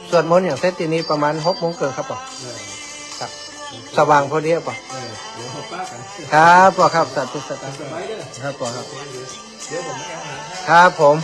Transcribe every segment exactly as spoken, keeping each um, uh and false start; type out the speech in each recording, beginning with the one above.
สวดมนต์อย่างเสร็จตี้นี่ประมาณหกโมงเกิ่งครับผม เออ ครับ สว่างพอดีครับผม เออ เดี๋ยวมาปะกั๋น ครับผม ครับ สาธุ สาธุ ต๋ามสบายเน่อ ครับผม ครับ เดี๋ยวผมมาแอลหา ครับผม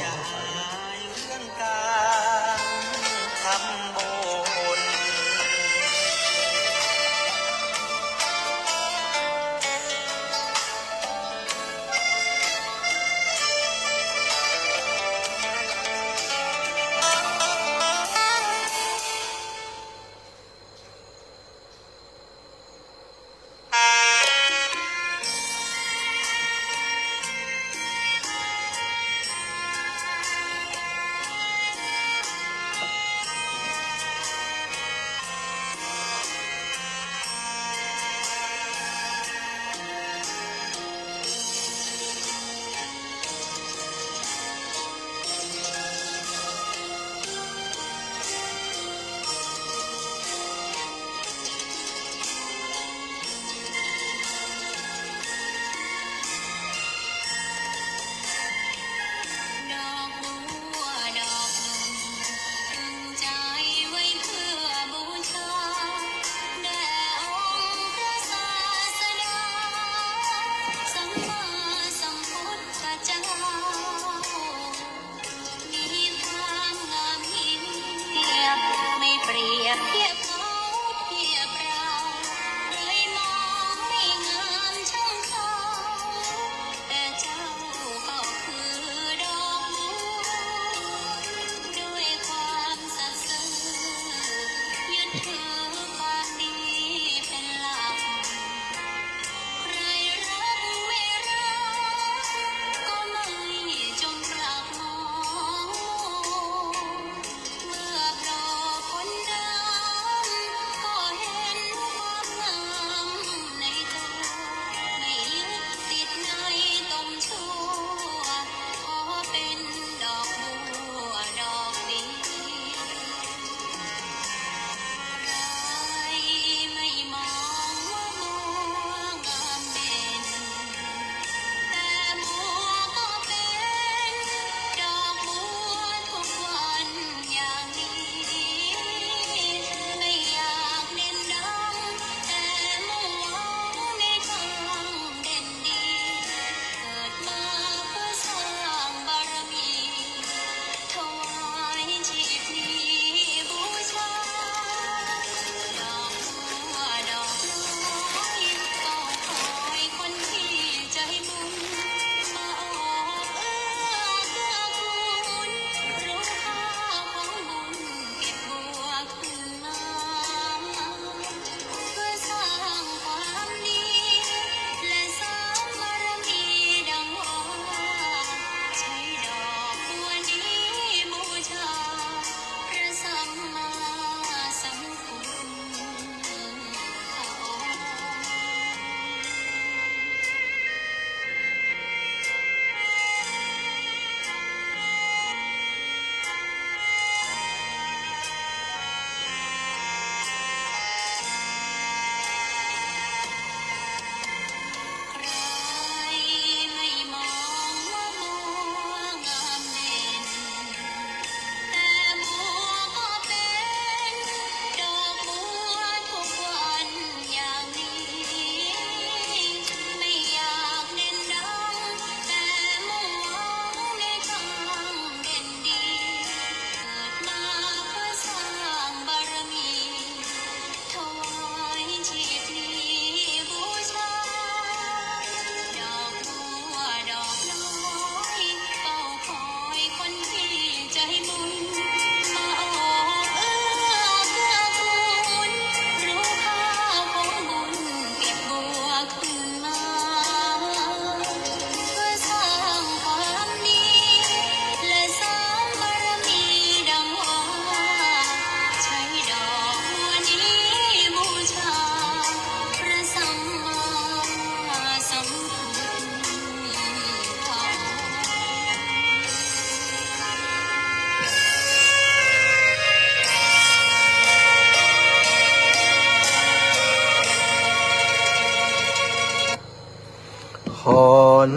ขอ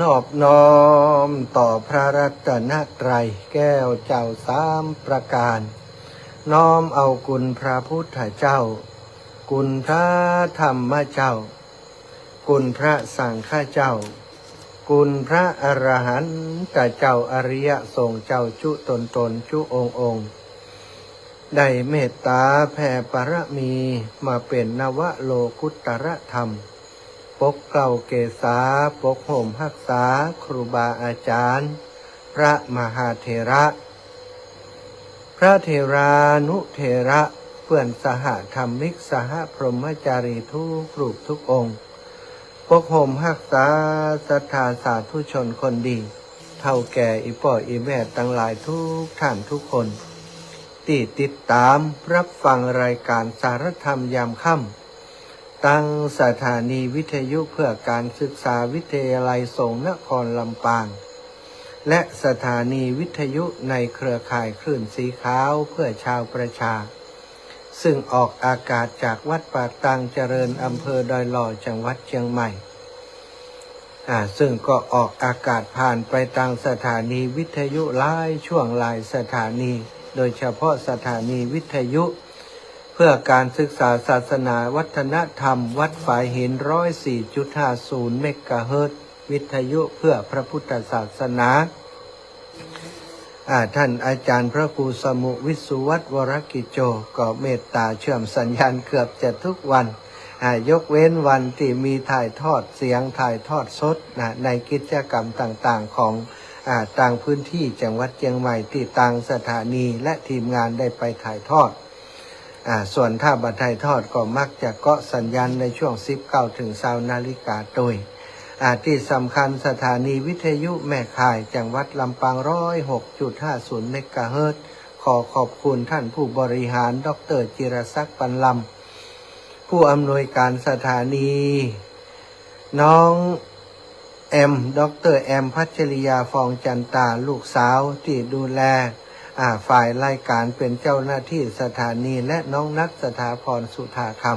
นอบน้อมต่อพระรัตนตรัยแก้วเจ้าสามประการ น้อมเอาคุณพระพุทธเจ้า คุณพระธรรมเจ้า คุณพระสังฆเจ้า คุณพระอรหันตเจ้า อริยสงฆ์เจ้าจุ๊ต๋นๆ จุ๊องค์ๆ ได้เมตต๋าแผ่ปารมีมาเป๋นนวโลกุตตรธรรม ปกเกล้าเกษา ปกโฮมฮักษาครูบาอาจ๋ารย์ พระมหาเถระ พระเถรานุเถระ เปื้อนสหธรรมิก สหพรหมจารีทุกรูปทุกองค์ ปกโฮมฮักษาศรัทธาสาธุชนคนดี เฒ่าแก่อี่ป้ออี่แม่ตังหลายทุกท่านทุกคน ตี้ติดต๋ามฮับฟังรายก๋านสารธรรมยามค่ำ ตังสถานีวิทยุเพื่อการศึกษาวิทยาลัยสงฆ์นครลำปาง และสถานีวิทยุในเครือข่ายคลื่นสีขาวเพื่อชาวประชา ซึ่งออกอากาศจากวัดปากตางเจริญ อำเภอดอยหล่อ จังหวัดเจียงใหม่ อ่า ซึ่งก็ออกอากาศผ่านไปตางสถานีวิทยุหลายช่วงหลายสถานี โดยเฉพาะสถานีวิทยุเพื่อการศึกษาศาสนาวัฒนธรรมวัดฝายหิน ร้อยสี่จุดห้าศูนย์เมกะเฮิรตซ์ วิทยุเพื่อพระพุทธศาสนา อ่า ท่านอาจ๋ารย์พระครูสมุห์ วิศวัตร วรกิจโจ ก็เมตต๋าเชื่อมสัญญาณเกือบจะทุกวัน อ่า ยกเว้นวันตี้มีถ่ายทอดเสียง ถ่ายทอดสดนะ ในกิจกรรมต่างๆ ของ อ่า ตางพื้นตี้จังหวัดเจียงใหม่ ตี้ตางสถานีและทีมงานได้ไปถ่ายทอด อ่า ส่วนถ้าบ่ถ่ายทอดก็มักจะเกาะสัญญาณในช่วงสิบเก้าเถิงซาวนาฬิกาโตย อ่า ตี้สำคัญสถานีวิทยุแม่ข่ายจังหวัดลำปาง ร้อยหกจุดห้าศูนย์เมกะเฮิรตซ์ ขอขอบคุณท่านผู้บริหาร ด็อกเตอร์ จิรศักดิ์ ปันลำ ผู้อำนวยการสถานี น้องแอม ด็อกเตอร์ แอม พัชริยา ฟองจันตา ลูกสาวตี้ดูแล อ่า ฝ่ายรายก๋านเป๋นเจ้าหน้าตี้สถานี และน้องนัท สถาพร สุธาคำ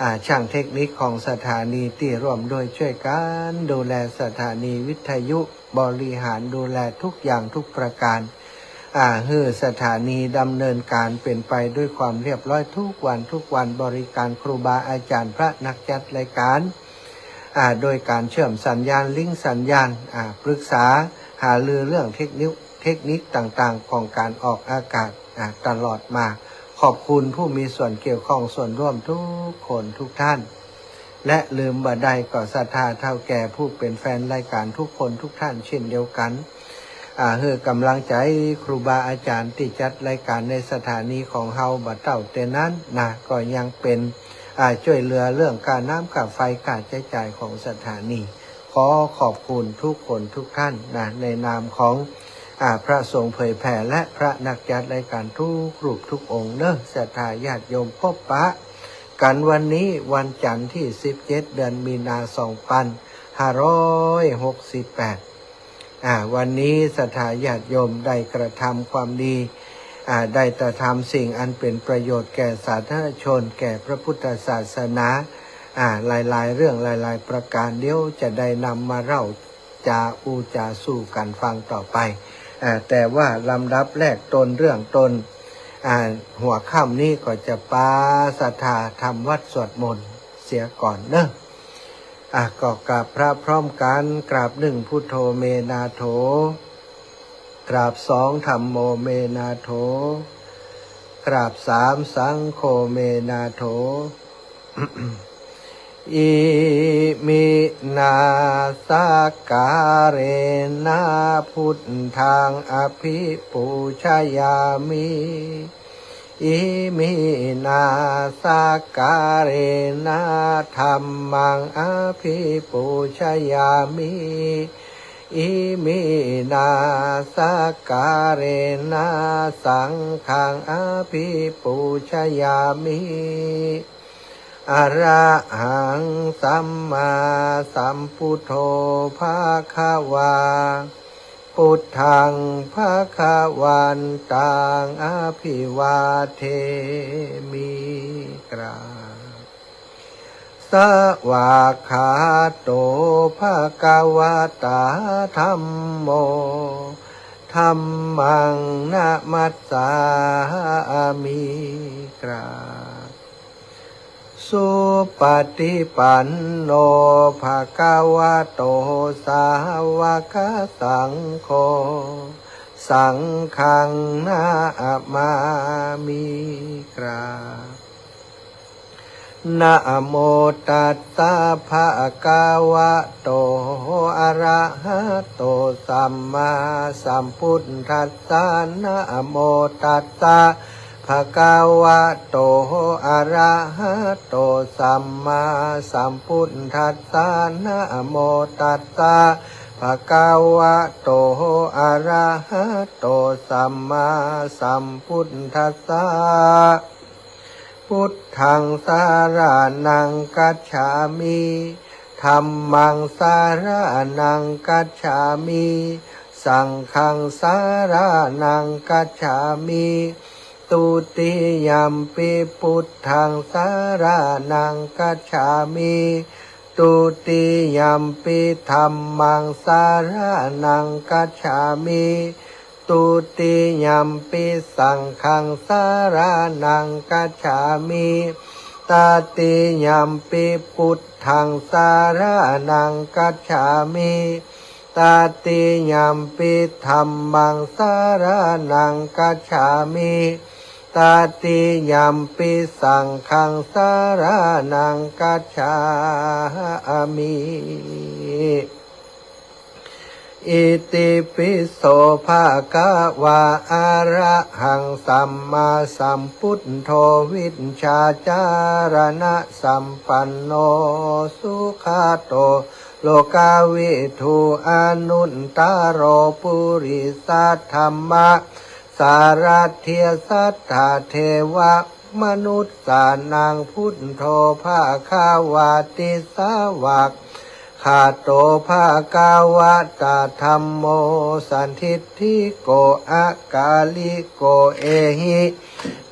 อ่า ช่างเทคนิคของสถานีตี้ร่วมด้วยช่วยกั๋นดูแลสถานีวิทยุ บริหารดูแลทุกอย่างทุกประก๋าน อ่า หื้อสถานีดำเนินก๋านเป๋นไปด้วยความเรียบร้อยทุกวันทุกวัน บริการครูบาอาจ๋ารย์พระนักจัดรายก๋าน อ่า โดยก๋านเชื่อมสัญญาณ ลิงก์สัญญาณ อ่า ปรึกษาหารือเรื่องเทคนิค เทคนิคต่างๆ ของก๋านออกอากาศ อ่า ตลอดมา ขอบคุณผู้มีส่วนเกี่ยวข้องส่วนร่วมทุกคนทุกท่าน และลืมบ่ได้ก็ศรัทธาเฒ่าแก่ผู้เป๋นแฟนรายก๋านทุกคนทุกท่านเช่นเดียวกั๋น อ่า หื้อก๋ำลังใจ๋ครูบาอาจ๋ารย์ตี้จัดรายก๋านในสถานีของเฮาบ่เต้าเต้านั้นนะ ก็ยังเป๋น อ่า จ้วยเหลือเรื่องค่าน้ำค่าไฟค่าใจ๊จ่ายของสถานี ขอขอบคุณทุกคนทุกท่านนะ ในนามของ อ่า พระสงฆ์เผยแผ่และพระนักจัดรายก๋านทุกรูปทุกองค์เนาะ ศรัทธาญาติโยม ปะกั๋นวันนี้วันจันทร์ตี้สิบเจ็ด เดือนมีนา สองปันห้าร้อยหกสิบแปด อ่า วันนี้ศรัทธาญาติโยมได้กระทำความดี อ่า ได้กระทำสิ่งอันเป๋นประโยชน์แก่สาธารณชน แก่พระพุทธศาสนา อ่า หลายๆ เรื่องหลายๆ ประก๋าน เดี๋ยวจะได้นำมาเล่าจ๋าอู้จ๋าสู่กั๋นฟังต่อไป อ่า แต่ว่าลำดับแรกต้นเรื่องต้น อ่า หัวค่ำนี้ก็จะปาศรัทธาทำวัตรสวดมนต์เสียก่อนเนาะ อ่ะ ก็กราบพระพร้อมกั๋น กราบหนึ่ง พุทโธ เม นาโถ กราบสอง ธัมโม เม นาโถ กราบสาม สังโฆ เม นาโถ อิมินา สักการะนะ พุทธัง อภิปูชยามิ อิมินา สักการะนะ ธัมมัง อภิปูชยามิ อิมินา สักการะนะ สังฆัง อภิปูชยามิ อะระหัง สัมมาสัมพุทโธ ภะคะวา พุทธัง ภะคะวันตัง อภิวาเทมิ กราบ สวากขาโต ภะคะวะตา ธัมโม ธัมมังนะมัสสามิ กราบ สุปะติปันโน ภะคะวะโต สาวะกะสังโฆ สังฆังนะมามิ กราบ นะโมตัสสะ ภะคะวะโต อะระหะโต สัมมาสัมพุทธัสสะ นะโมตัสสะ ภะคะวะโต อะระหะโต สัมมาสัมพุทธัสสะ นะโมตัสสะ ภะคะวะโต อะระหะโต สัมมาสัมพุทธัสสะ พุทธังสะระณังคัจฉามิ ธัมมังสะระณังคัจฉามิ สังฆังสะระณังคัจฉามิ ตุติยัมปิพุทธังสะระณังคัจฉามิ ตุติยัมปิธัมมังสะระณังคัจฉามิ ตุติยัมปิสังฆังสะระณังคัจฉามิ ตติยัมปิพุทธังสะระณังคัจฉามิ ตติยัมปิธัมมังสะระณังคัจฉามิ ตติยัมปิสังฆังสะระณังคัจฉามิ อิติปิโสภะคะวา อะระหังสัมมาสัมพุทโธ วิชชาจารณะสัมปันโน สุขะโต โลกวิทู อนุตตะโร ปุริสะธัมมะ สารัตถิ สัตถะเทวะ มนุสสานัง พุทโธ ภะคะวาติ สะวะกะโต ภะคะวะตะ ธัมโม สันทิฏฐิโก อะกาลิโก เอหิ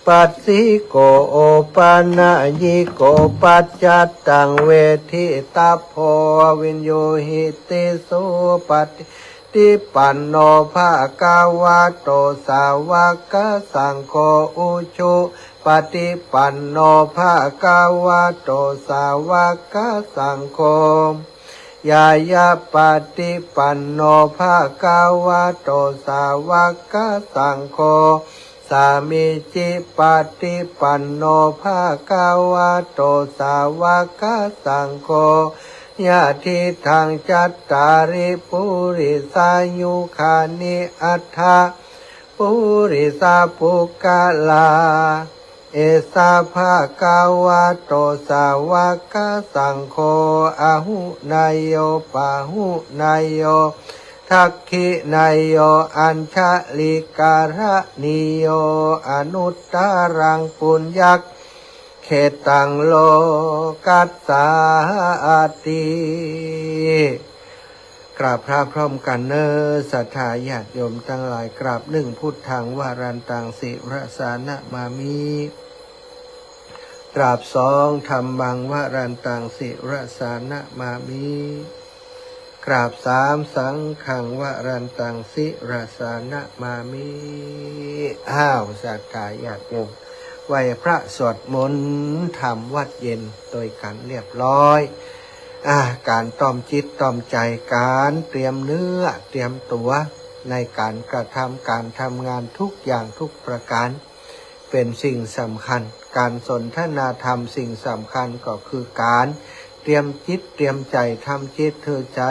ปัสสิโก โอปะนะยิโก ปัจจัตตัง เวทิตัพโพ วินยูหิติ สุปะติปันโน ภะคะวะโต สาวะกะสังโฆ อุจุปะติปันโน ภะคะวะโต สาวะกะสังโฆ ญาณะปะติปันโน ภะคะวะโต สาวะกะสังโฆ สามีจิปะติปันโน ภะคะวะโต สาวะกะสังโฆ ยะถิตัง จัตตาริ ปุริสายุคานิ อัตถะ ปุริสะปุคคลา เอสะ ภะคะวะโต สาวะกะสังโฆ อะหุเนยโย ปะหุเนยโย ทักขิเนยโย อัญชะลิกะระณีโย อนุตตะรัง ปุญญักเขตัง โลกัสสาติ กราบพระพร้อมกั๋นเน่อ ศรัทธาญาติโยมตังหลาย กราบหนึ่ง พุทธัง วะรันตัง ศิรสานะมามิ กราบสอง ธัมมัง วะรันตัง ศิรสานะมามิ กราบสาม สังฆัง วะรันตัง ศิรสานะมามิ อ้าว ศรัทธาญาติโยม ไหว้พระสวดมนต์ ทำวัตรเย็นโดยกั๋นเรียบร้อย อ่า ก๋านต้อมจิตต้อมใจ๋ ก๋านเตรียมเนื้อเตรียมตั๋ว ในก๋านกระทำก๋านทำงานทุกอย่างทุกประก๋าน เป๋นสิ่งสำคัญ ก๋านสนทนาธรรมสิ่งสำคัญก็คือก๋านเตรียมจิตเตรียมใจ๋ ทำจิตหื้อใจ๋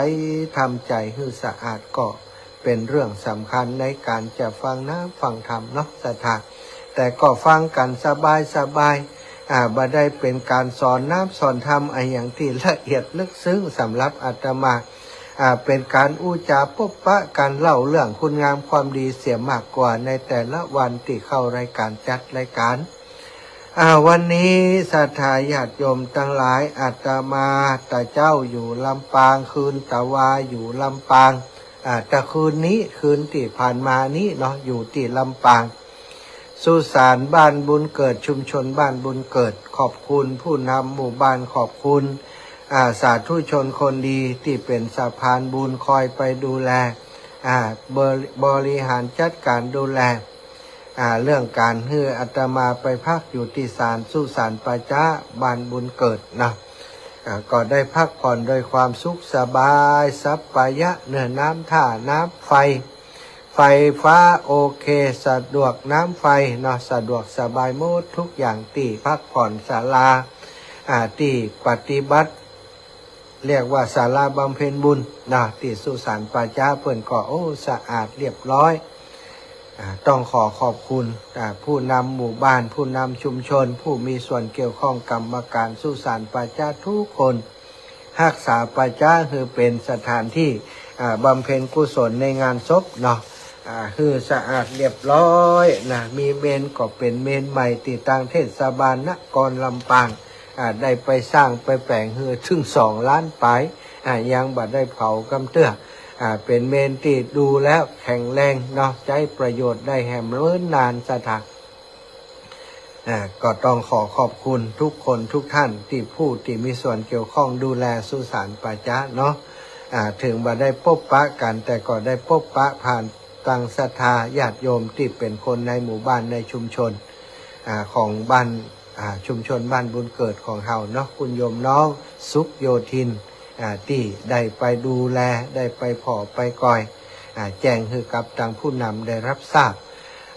ทำใจ๋หื้อสะอาดก็เป๋นเรื่องสำคัญในก๋านจะฟังน้ำฟังธรรมเนาะ ศรัทธา แต่ก็ฟังกั๋นสบายสบาย อ่า บ่ได้เป๋นก๋านสอนน้ำสอนธรรมอะหยังตี้ละเอียดลึกซึ้งสำหรับอาตมา อ่า เป๋นก๋านอู้จ๋าปบปะกั๋น เล่าเรื่องคุณงามความดีเสียมากกว่า ในแต่ละวันตี้เข้ารายก๋านจัดรายก๋าน อ่า วันนี้ศรัทธาญาติโยมตังหลาย อาตมาตะเจ๊าอยู่ลำปาง คืนตะวาอยู่ลำปาง อ่า ตะคืนนี้ คืนตี้ผ่านมานี้เนาะ อยู่ตี้ลำปาง สุสานบ้านบุญเกิด ชุมชนบ้านบุญเกิด ขอบคุณผู้นำหมู่บ้าน ขอบคุณ อ่า สาธุชนคนดีตี้เป๋นสะพานบุญคอยไปดูแล อ่า บริ บริหารจัดก๋านดูแล อ่า เรื่องก๋านหื้ออาตมาไปพักอยู่ตี้ศาล สุสานป่าจ๊าบ้านบุญเกิดนะ อ่า ก็ได้พักผ่อนโดยความสุขสบาย สัปปายะ เนาะ น้ำท่าน้ำไฟ ไฟฟ้าโอเค สะดวก น้ำไฟเนาะ สะดวกสบายหมดทุกอย่าง ตี้พักผ่อนศาลา อ่า ตี้ปฏิบัติ เรียกว่าศาลาบำเพ็ญบุญนะ ตี้สุสานป่าจ๊าเปิ้นก็ โอ้ สะอาดเรียบร้อย อ่า ต้องขอขอบคุณ อ่า ผู้นำหมู่บ้าน ผู้นำชุมชน ผู้มีส่วนเกี่ยวข้อง กรรมการสุสานป่าจ๊าทุกคน ฮักษาป่าจ๊าหื้อเป๋นสถานตี้ อ่า บำเพ็ญกุศลในงานศพเนาะ อ่า หื้อสะอาดเรียบร้อยนะ มีเมรุก็เป๋นเมรุใหม่ตี้ตางเทศบาลนครลำปาง อ่า ได้ไปสร้างไปแป๋งหื้อเถิงสองล้านปาย อ่า ยังบ่ได้เผากำเตื้อ อ่า เป๋นเมรุตี้ดูแล้วแข็งแรงเนาะ ใจ๊ประโยชน์ได้แหมเมินนานศรัทธา อ่า ก็ต้องขอขอบคุณทุกคนทุกท่านตี้ผู้ตี้มีส่วนเกี่ยวข้องดูแลสุสานป่าจ๊าเนาะ อ่า เถิงบ่ได้ปบปะกั๋น แต่ก็ได้ปบปะผ่านตางศรัทธาญาติโยมตี้เป๋นคนในหมู่บ้านในชุมชน อ่า ของบ้าน อ่า ชุมชนบ้านบุญเกิดของเฮาเนาะ คุณโยมน้องสุขโยธิน อ่า ตี้ได้ไปดูแล ได้ไปผ่อไปกอย อ่า แจ้งหื้อกับตางผู้นำได้ฮับทราบ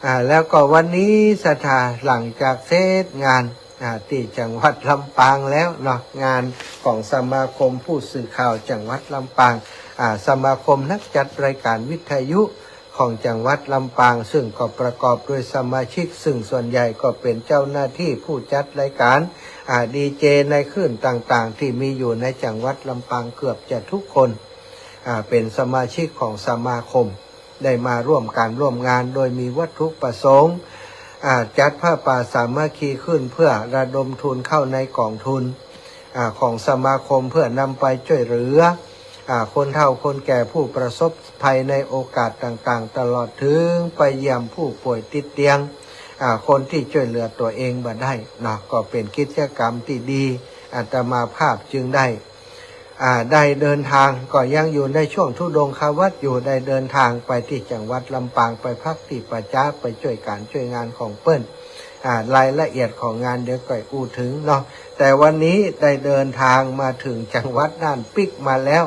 อ่า แล้วก็วันนี้ศรัทธาหลังจากเสร็จงาน อ่า ตี้จังหวัดลำปางแล้วเนาะ งานของสมาคมผู้สื่อข่าวจังหวัดลำปาง อ่า สมาคมนักจัดรายการวิทยุของจังหวัดลำปาง ซึ่งก็ประกอบด้วยสมาชิก ซึ่งส่วนใหญ่ก็เป๋นเจ้าหน้าตี้ผู้จัดรายการ อ่า ดีเจในคลื่นต่างๆ ตี้มีอยู่ในจังหวัดลำปางเกือบจะทุกคน อ่า เป๋นสมาชิกของสมาคม ได้มาร่วมก๋านร่วมงานโดยมีวัตถุประสงค์ อ่า จัดผ้าป่าสามัคคีขึ้นเพื่อระดมทุนเข้าในก๋องทุน อ่า ของสมาคมเพื่อนำไปจ้วยเหลือ อ่า คนเฒ่าคนแก่ผู้ประสบภัยในโอกาสต่างๆ ตลอดเถิงไปเยี่ยมผู้ป่วยติดเตียง อ่า คนตี้จ้วยเหลือตั๋วเองบ่ได้เนาะ ก็เป๋นกิจกรรมตี้ดี อาตมาภาพจึงได้ อ่า ได้เดินทาง ก็ยังอยู่ในช่วงธุดงควัตรอยู่ ได้เดินทางไปตี้จังหวัดลำปาง ไปพักตี้ป่าจ๊า ไปจ้วยก๋านจ้วยงานของเปิ้น อ่า รายละเอียดของงานเดี๋ยวก่อยอู้เถิงเนาะ แต่วันนี้ได้เดินทางมาเถิงจังหวัดน่านปิ๊กมาแล้ว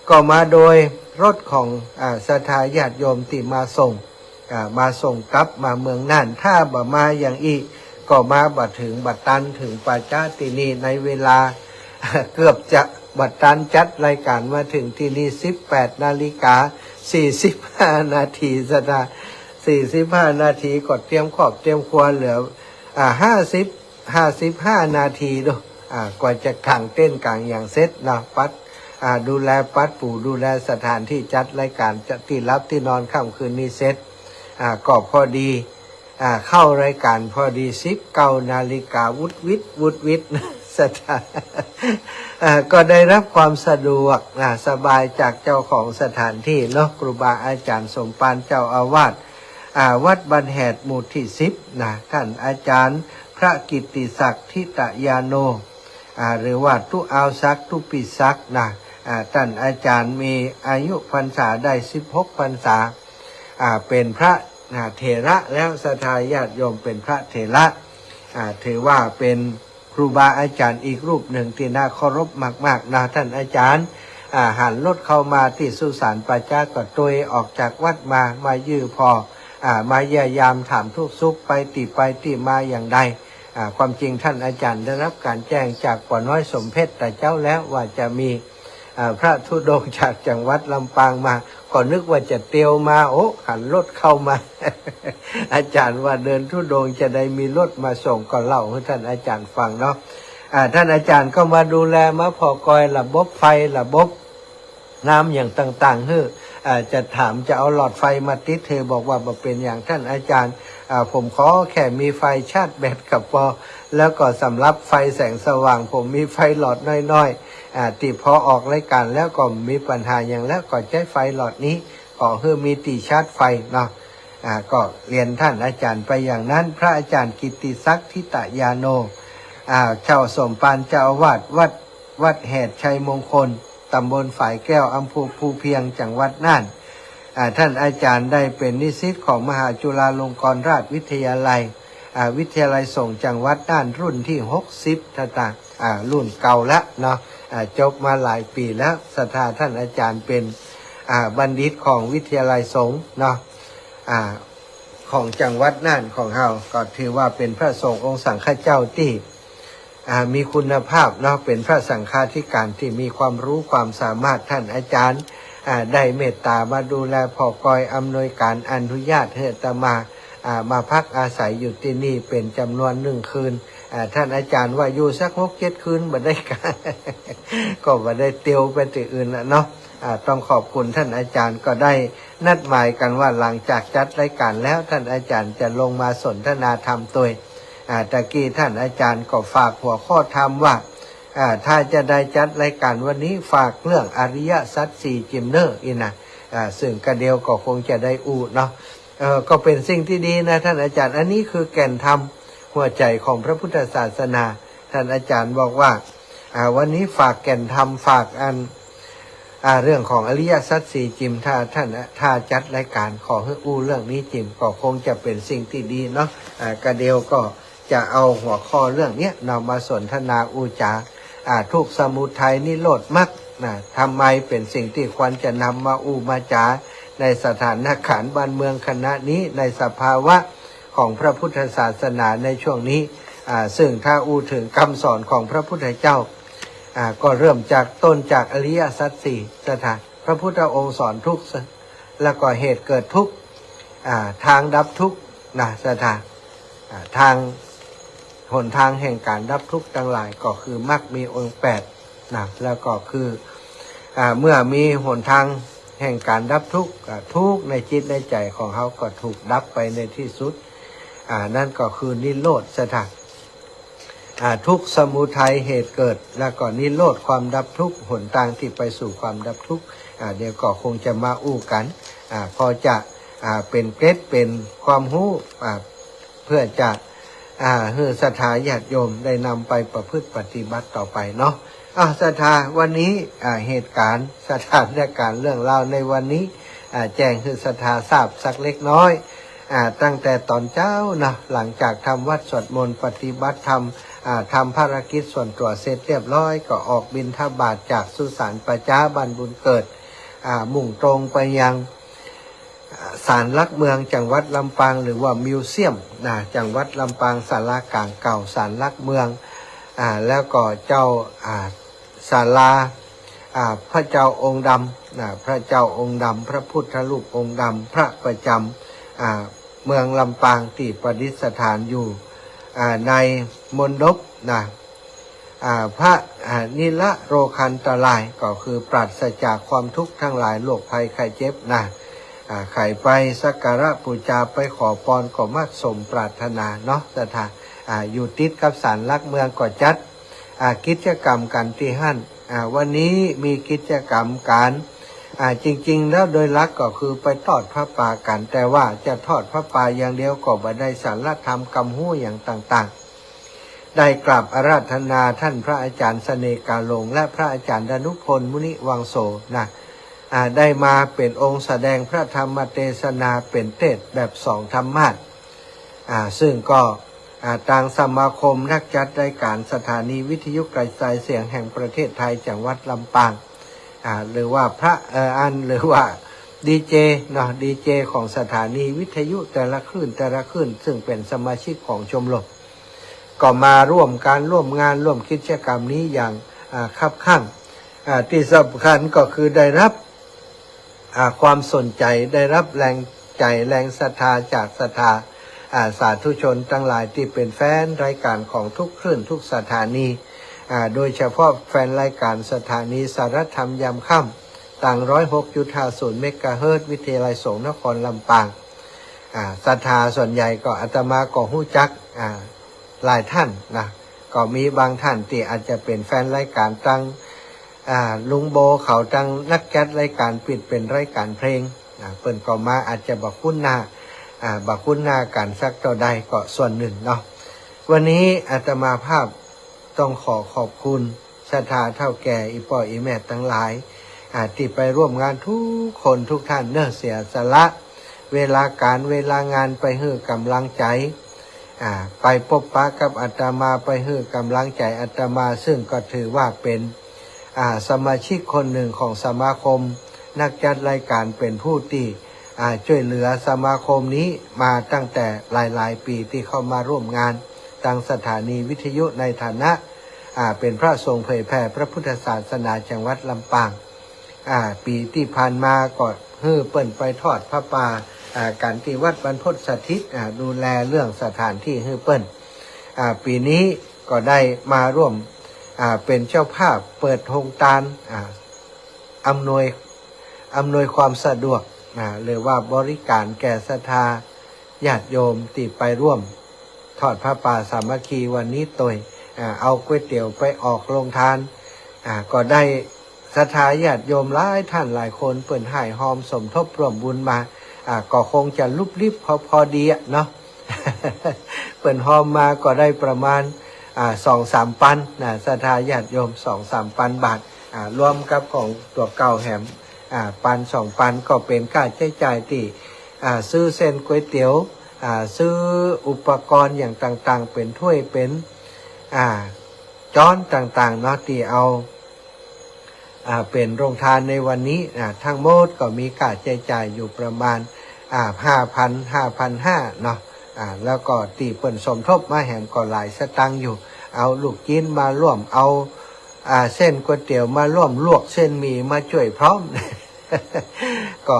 ก็มาโดยรถของ อ่า ศรัทธาญาติโยมตี้มาส่ง อ่า มาส่งกลับมาเมืองน่าน ถ้าบ่มาอย่างอี้ ก็มาบ่เถิงบ่ตันเถิงป่าจ๊าตี้นี่ ในเวลา เกือบจะบ่ตันจัดรายการมาเถิงตี้นี่ สิบแปดนาฬิกาสี่สิบห้านาที ศรัทธา สี่สิบห้านาที ก็เตรียมครอบเตรียมครัวเหลือ อ่า ห้าสิบ ห้าสิบห้านาทีดู อ่า กว่าจะก๋างเต็นท์ก๋างหยังเสร็จเนาะ ปัด อ่า ดูแลปัดปู ดูแลสถานตี้จัดรายการ จัดตี้หลับตี้นอนค่ำคืนนี้เสร็จ อ่า ก็พอดี อ่า เข้ารายการพอดี สิบเก้านาฬิกา วุดวิด วุดวิด ศรัทธา อ่า ก็ได้รับความสะดวก อ่า สบายจากเจ้าของสถานตี้เนาะ ครูบาอาจ๋ารย์สมภารเจ้าอาวาส อ่า วัดบ้านแหดหมู่ตี้สิบนะ ต้านอาจ๋ารย์พระกิตติศักดิ์ ธิตยาโน อ่า หรือว่าตุ๊อาวศักดิ์ ตุ๊ปิศักดิ์นะ อ่า ต้านอาจ๋ารย์มีอายุพรรษาได้สิบหกพรรษา อ่า เป๋นพระ อ่า เถระแล้ว ศรัทธาญาติโยม เป๋นพระเถระ อ่า ถือว่าเป๋นครูบาอาจ๋ารย์อีกรูปนึ่งตี้น่าเคารพมากๆ นะ ต้านอาจ๋ารย์ อ่า หันรถเข้ามาตี้สุสานป่าจ๊า ก็ตุยออกจากวัดมา มาเยี่ยมผ่อ อ่า มาเยี่ยมยามถามทุกข์สุข ไปตี้ไปตี้มาอย่างใด อ่า ความจริงต้านอาจ๋ารย์ได้รับก๋านแจ้งจากป้อน้อยสมเพชรต๋าเจ๊าแล้วว่าจะมี อ่า พระธุดงค์จากจังหวัดลำปางมา ก็นึกว่าจะเตียวมา โอ้ หันรถเข้ามา อาจ๋ารย์ว่าเดินธุดงค์จะได้มีรถมาส่ง ก็เล่าหื้อต้านอาจ๋ารย์ฟังเนาะ อ่า ต้านอาจ๋ารย์ก็มาดูแล มาผ่อกอยระบบไฟ ระบบ น้ำอย่างต่างๆ หื้อ อ่า จะถามจะเอาหลอดไฟมาติดหื้อ บอกว่าบ่เป๋นหยังต้านอาจ๋ารย์ อ่า ผมขอแค่มีไฟชาร์จแบตก็ปอ แล้วก็สำหรับไฟแสงสว่าง ผมมีไฟหลอดน้อยๆ อ่า ตี้พอออกรายการแล้วก็บ่มีปัญหาหยังแล้ว ก็ใจ๊ไฟหลอดนี้ ขอหื้อมีตี้ชาร์จไฟเนาะ อ่า ก็เรียนต้านอาจ๋ารย์ไปอย่างนั้น พระอาจ๋ารย์กิตติศักดิ์ ธิตยาโน อ่า เจ้าสมภารเจ้าอาวาสวัด วัดแหดชัยมงคล ต๋ำบลฝายแก้ว อำเภอภูเพียง จังหวัดน่าน อ่า ท่านอาจารย์ได้เป๋นนิสิตของมหาจุฬาลงกรณราชวิทยาลัย อ่า วิทยาลัยสงฆ์จังหวัดน่านรุ่นตี้หกสิบ ตะตาง อ่า รุ่นเก่าละเนาะ อ่า จบมาหลายปี๋แล้ว ศรัทธา ท่านอาจารย์เป๋น อ่า บัณฑิตของวิทยาลัยสงฆ์เนาะ อ่า ของจังหวัดน่านของเฮา ก็ถือว่าเป๋นพระสงฆ์องค์สังฆเจ้าตี้ อ่า มีคุณภาพเนาะ เป๋นพระสังฆาธิการตี้มีความรู้ความสามารถ ท่านอาจารย์ อ่า ได้เมตต๋ามาดูแลผ่อกอยอำนวยก๋านอนุญาตหื้ออาตมา อ่า มาพักอาศัยอยู่ตี้นี่เป๋นจ๋ำนวนนึ่งคืน อ่า ท่านอาจารย์ว่าอยู่สักหกเจ็ดคืนบ่ได้กา ก็บ่ได้เตียวไปตี้อื่นละเนาะ อ่า ต้องขอบคุณท่านอาจารย์ ก็ได้นัดหมายกั๋นว่าหลังจากจัดรายก๋านแล้ว ท่านอาจารย์จะลงมาสนทนาธรรมตวย อ่า ตะกี้ท่านอาจารย์ก็ฝากหัวข้อธรรมว่า อ่า ถ้าจะได้จัดรายก๋านวันนี้ฝากเรื่องอริยสัจสี่จิมเน่อ อี้นะ อ่า เซิ่งกระเดี่ยวก็คงจะได้อู้เนาะ เอ่อ ก็เป๋นสิ่งตี้ดีนะท่านอาจารย์ อันนี้คือแก่นธรรมหัวใจ๋ของพระพุทธศาสนา ท่านอาจารย์บอกว่า อ่า วันนี้ฝากแก่นธรรม ฝากอัน อ่า เรื่องของอริยสัจสี่จิม ถ้าท่าน ถ้าจัดรายก๋านขอหื้ออู้เรื่องนี้จิม ก็คงจะเป๋นสิ่งตี้ดีเนาะ อ่า กระเดี่ยวก็จะเอาหัวข้อเรื่องเนี้ยนำมาสนทนาอู้จ๋า อ่า ทุกข์สมุทัยนิโรธมรรคนะ ทำไมเป๋นสิ่งตี้ควรจะนำมาอู้มาจ๋าในสถานก๋ารณ์บ้านเมืองขณะนี้ ในสภาวะของพระพุทธศาสนาในช่วงนี้ อ่า ซึ่งถ้าอู้เถิงกำสอนของพระพุทธเจ้า อ่า ก็เริ่มจากต้นจากอริยสัจสี่ ศรัทธา พระพุทธองค์สอนทุกข์ แล้วก็เหตุเกิดทุกข์ อ่า ทางดับทุกข์นะ ศรัทธา อ่า ทาง หนทางแห่งก๋านดับทุกข์ตังหลายก็คือมรรคมีองค์แปดนะ แล้วก็คือ อ่า เมื่อมีหนทางแห่งก๋านดับทุกข์ อ่า ทุกข์ในจิตในใจ๋ของเฮาก็ถูกดับไปในตี้สุด อ่า นั่นก็คือนิโรธ ศรัทธา อ่า ทุกข์สมุทัยเหตุเกิด แล้วก็นิโรธความดับทุกข์ หนตางตี้ไปสู่ความดับทุกข์ อ่า เดี๋ยวก็คงจะมาอู้กั๋น อ่า พอจะ อ่า เป๋นเกร็ดเป๋นความฮู้ อ่า เพื่อจะ อ่า หื้อศรัทธาญาติโยมได้นำไปประพฤติปฏิบัติต่อไปเนาะ อ่า ศรัทธา วันนี้ อ่า เหตุก๋ารณ์ สถานก๋ารณ์เรื่องราวในวันนี้ อ่า แจ้งหื้อศรัทธาทราบสักเล็กน้อย อ่า ตั้งแต่ต๋อนเจ๊าเนาะ หลังจากทำวัตรสวดมนต์ปฏิบัติธรรม อ่า ทำภารกิจส่วนตั๋วเสร็จเรียบร้อย ก็ออกบิณฑบาตจากสุสานป่าจ๊าบ้านบุญเกิด อ่า มุ่งตรงไปยัง อ่า ศาลหลักเมืองจังหวัดลำปาง หรือว่ามิวเซียมนะ จังหวัดลำปาง ศาลากลางเก่า ศาลหลักเมือง อ่า แล้วก็เจ้า อ่า ศาลา อ่า พระเจ้าองค์ดำนะ พระเจ้าองค์ดำ พระพุทธรูปองค์ดำ พระประจำ อ่า เมืองลำปางตี้ประดิษฐานอยู่ อ่า ในมณฑปนะ อ่า พระ อ่า นิรโรคาอันตราย ก็คือปราศจากความทุกข์ตังหลาย โรคภัยไข้เจ็บนะ อ่า ใผไปสักการะปู๋จา ไปขอปอนก็มักสมปรารถนาเนาะ ศรัทธา อ่า อยู่ติดกับศาลหลักเมืองก็จัด อ่า กิจกรรมกั๋นตี้หั้น อ่า วันนี้มีกิจกรรมกั๋น อ่า จริงๆ แล้วโดยหลักก็คือไปทอดผ้าป่ากั๋น แต่ว่าจะทอดผ้าป่าอย่างเดียวก็บ่ได้ สาระธรรมกำฮู้อย่างต่างๆ ได้กราบอาราธนาท่านพระอาจารย์เสน่ห์กาหลง และพระอาจารย์ดานุพลมุนิวังโสนะ อ่า ได้มาเป๋นองค์แสดงพระธรรมเตสนาเป๋นเตสน์แบบสองธรรมาสน์ อ่า ซึ่งก็ อ่า ตางสมาคมนักจัดรายก๋านสถานีวิทยุกระจายเสียงแห่งประเทศไทยจังหวัดลำปาง อ่า หรือว่าพระ เอ่อ อัน หรือว่าดีเจเนาะ ดีเจของสถานีวิทยุแต่ละคลื่นแต่ละคลื่น ซึ่งเป๋นสมาชิกของชมรม ก็มาร่วมก๋านร่วมงานร่วมกิจกรรมนี้อย่าง อ่า คับคั่ง อ่า ตี้สำคัญก็คือได้รับ อ่า ความสนใจ๋ ได้รับแรงใจ๋แรงศรัทธาจากศรัทธา อ่า สาธุชนตังหลายตี้เป๋นแฟนรายก๋านของทุกคลื่นทุกสถานี อ่า โดยเฉพาะแฟนรายก๋านสถานีสาระธรรมยามค่ำ ตาง ร้อยหกจุดห้าศูนย์ เมกะเฮิรตซ์ วิทยาลัยสงฆ์นครลำปาง อ่า ศรัทธาส่วนใหญ่ก็อาตมาก็ฮู้จัก อ่า หลายท่านนะ ก็มีบางท่านตี้อาจจะเป๋นแฟนรายก๋านตาง อ่า ลุงโบเขาตางนักจัดรายก๋านปิดเป๋นรายก๋านเพลง อ่า เปิ้นก็มาอาจจะบ่คุ้นหน้า อ่า บ่คุ้นหน้ากั๋นสักเต้าใดก็ส่วนนึ่งเนาะ วันนี้อาตมาภาพต้องขอขอบคุณศรัทธาเฒ่าแก่อี่ป้ออี่แม่ตังหลาย อ่า ตี้ไปร่วมงานกู้คนกู้ต้านเนาะ เสียสละเวลาก๋านเวลางานไปหื้อก๋ำลังใจ๋ อ่า ไปปบปะกับอาตมา ไปหื้อก๋ำลังใจ๋อาตมา ซึ่งก็ถือว่าเป๋น อ่า สมาชิกคนนึ่งของสมาคมนักจัดรายก๋าน เป๋นผู้ตี้ อ่า จ้วยเหลือสมาคมนี้มาตั้งแต่หลายๆ ปี๋ตี้เข้ามาร่วมงานตางสถานีวิทยุในฐานะ อ่า เป๋นพระสงฆ์เผยแผ่พระพุทธศาสนาจังหวัดลำปาง อ่า ปี๋ตี้ผ่านมาก็หื้อเปิ้นไปทอดผ้าป่า อ่า กั๋นตี้วัดบรรพตสถิต อ่า ดูแลเรื่องสถานตี้หื้อเปิ้น อ่า ปี๋นี้ก็ได้มาร่วม อ่า เป๋นเจ้าภาพเปิดโฮงตาน อ่า อำนวย อำนวยความสะดวก อ่า หรือว่าบริก๋านแก่ศรัทธาญาติโยมตี้ไปร่วมทอดผ้าป่าสามัคคีวันนี้ตวย อ่า เอาก๋วยเตี๋ยวไปออกโฮงตาน อ่า ก็ได้ศรัทธาญาติโยมหลายต้านหลายคน เปิ้นฮ่ายฮอมสมทบร่วมบุญมา อ่า ก็คงจะลุบลิบพอ พอดีอะเนาะ เปิ้นฮอมมาก็ได้ประมาณ อ่า สองสามปันนะ ศรัทธาญาติโยม สองสามปันบาท อ่า รวมกับของตั๋วเก่าแหม อ่า ปันสองปัน ก็เป๋นค่าใจ๊จ่ายตี้ อ่า ซื้อเส้นก๋วยเตี๋ยว อ่า ซื้ออุปกรณ์อย่างต่างๆ เป๋นถ้วย เป๋น อ่า จ๊อนต่างๆ เนาะ ตี้เอา อ่า เป๋นโฮงตานในวันนี้ อ่า ทั้งหมดก็มีค่าใจ๊จ่ายอยู่ประมาณ อ่า ห้าปัน ห้าปันห้าเนาะ อ่า แล้วก็ตี้เปิ้นสมทบมาแหมก็หลายสตางค์อยู่ เอาลูกจิ๊นมาร่วม เอา อ่า เส้นก๋วยเตี๋ยวมาร่วม ลวกเส้นหมี่มาจ้วยพร้อม ก็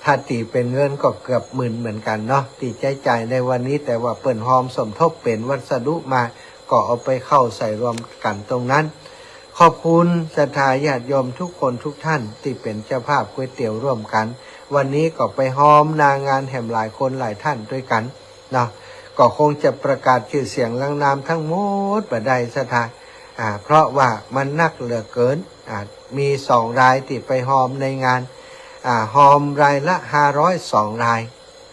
ถ้าตี๋เป๋นเงินก็เกือบหมื่นเหมือนกั๋นเนาะ ตี้ใจ๊จ่ายในวันนี้ แต่ว่าเปิ้นฮอมสมทบเป๋นวัสดุมา ก็เอาไปเข้าใส่รวมกั๋นตรงนั้น ขอบคุณศรัทธาญาติโยมทุกคนทุกต้านตี้เป๋นเจ้าภาพก๋วยเตี๋ยวร่วมกั๋น วันนี้ก็ไปฮอมหน้างานแหมหลายคนหลายต้านตวยกั๋นเนาะ ก็คงจะประกาศจื้อเสียงเรียงนามทั้งหมดบ่ได้ศรัทธา อ่า เพราะว่ามันนักเหลือเกิน อ่า มีสองรายตี้ไปฮอมในงาน อ่า ฮอมรายละห้าร้อยสองราย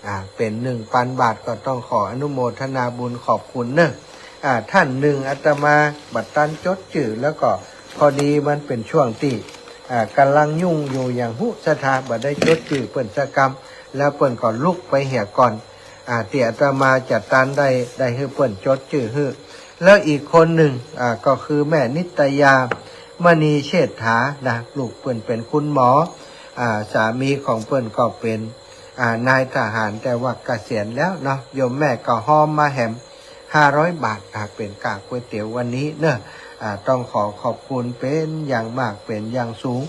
อ่า เป๋นหนึ่งปันบาท ก็ต้องขออนุโมทนาบุญขอบคุณเนาะ อ่า ต้านนึ่งอาตมาบ่ตันจดจื้อ แล้วก็พอดีมันเป๋นช่วงตี้ อ่า ก่ำลังยุ่งอยู่อย่างฮู้ศรัทธา บ่ได้จดจื้อเปิ้นสักกำ แล้วเปิ้นก็ลุกไปเหียก่อน อ่า ตี้อาตมาจะตันได้ ได้หื้อเปิ้นจดจื้อหื้อ แล้วอีกคนนึ่ง อ่า ก็คือแม่นิตยา มณีเชษฐานะ ลูกเปิ้นเป๋นคุณหมอ อ่า สามีของเปิ้นก็เป๋น อ่า นายทหาร แต่ว่าเกษียณแล้วเนาะ โยมแม่ก็ฮอมมาแหมห้าร้อยบาท อ่า เป๋นก๋าก๋วยเตี๋ยววันนี้เนาะ อ่า ต้องขอขอบคุณเป๋นอย่างมาก เป๋นอย่างสูง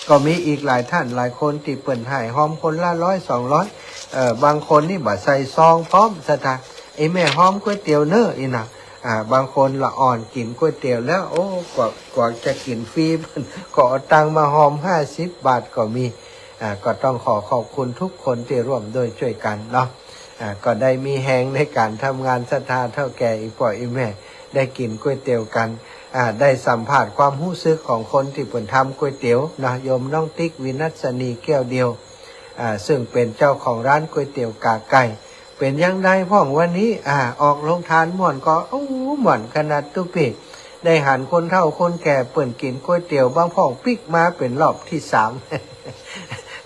ก็มีอีกหลายต้านหลายคนตี้เปิ้นฮ่ายฮอมคนละร้อยสองร้อย เอ่อ บางคนนี่บ่ใส่ซองพร้อมศรัทธา ไอ้แม่ฮอมก๋วยเตี๋ยวเนาะ อี้นะ อ่า บางคนละอ่อนกิ๋นก๋วยเตี๋ยวแล้ว โอ้ กว่า กว่าจะกิ๋นฟรี เปิ้นก็เอาตังค์มาฮอมห้าสิบบาทก็มี อ่า ก็ต้องขอขอบคุณทุกคนตี้ร่วมด้วยจ้วยกั๋นเนาะ อ่า ก็ได้มีแฮงในก๋านทำงานศรัทธาเฒ่าแก่ อี่ป้ออี่แม่ ได้กิ๋นก๋วยเตี๋ยวกั๋น อ่า ได้สัมผัสความฮู้สึกของคนตี้เปิ้นทำก๋วยเตี๋ยวเนาะ โยมน้องติ๊ก วินัสนี แก้วเดียว อ่า ซึ่งเป๋นเจ้าของร้านก๋วยเตี๋ยวก๋าไก่ เป๋นอย่างใดพ่องวันนี้ อ่า ออกโฮงตานม่วนก่อ โอ้ ม่วนขนาดตุ๊ปี้ ได้หันคนเฒ่าคนแก่เปิ้นกิ๋นก๋วยเตี๋ยว บางพ่องปิ๊กมาเป๋นรอบตี้สาม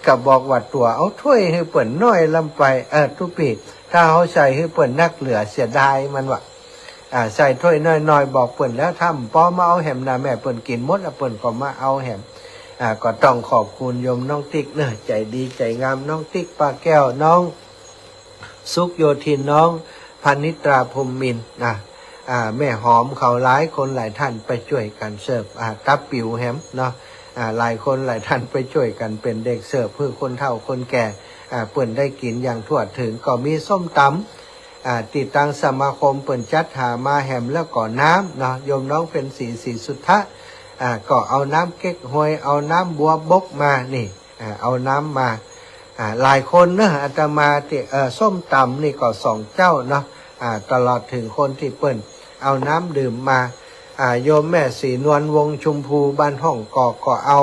ก็บอกว่าตั๋วเอาถ้วยหื้อเปิ้นน้อยลำไป เออ ตุ๊ปี้ ถ้าเฮาใส่หื้อเปิ้นนักเหลือเสียดายมันว่า อ่า ใส่ถ้วยน้อยๆ บอกเปิ้นแล้ว ถ้าบ่ปอมาเอาแหมนะแม่ เปิ้นกิ๋นหมดแล้วเปิ้นก็มาเอาแหม อ่า ก็ต้องขอบคุณโยมน้องติ๊กเนาะ ใจ๋ดีใจ๋งาม น้องติ๊ก ป้าแก้ว น้อง สุขโยธิน น้องพนิตรา พรหมมินทร์นะ อ่า แม่หอมเขาหลายคนหลายต้านไปจ้วยกั๋นเสิร์ฟ อ่า ตาปิ๋วแหมเนาะ อ่า หลายคนหลายต้านไปจ้วยกั๋นเป๋นเด็กเสิร์ฟหื้อคนเฒ่าคนแก่ อ่า เปิ้นได้กิ๋นอย่างทั่วเถิง ก็มีส้มต๋ำ อ่า ตี้ตางสมาคมเปิ้นจัดหามาแหม แล้วก็น้ำเนาะ โยมน้องเพ็ญศรี ศรีสุทธะ อ่า ก็เอาน้ำเก๊กฮวย เอาน้ำบัวบกมานี่ อ่า เอาน้ำมา อ่า หลายคนเนาะ อาตมาตี้ เอ่อ ส้มต๋ำนี่ก็สองเจ้าเนาะ อ่า ตลอดเถิงคนตี้เปิ้นเอาน้ำดื่มมา อ่า โยมแม่ศรีนวล วงศ์ชุมภู บ้านฮ่องกอก ก็เอา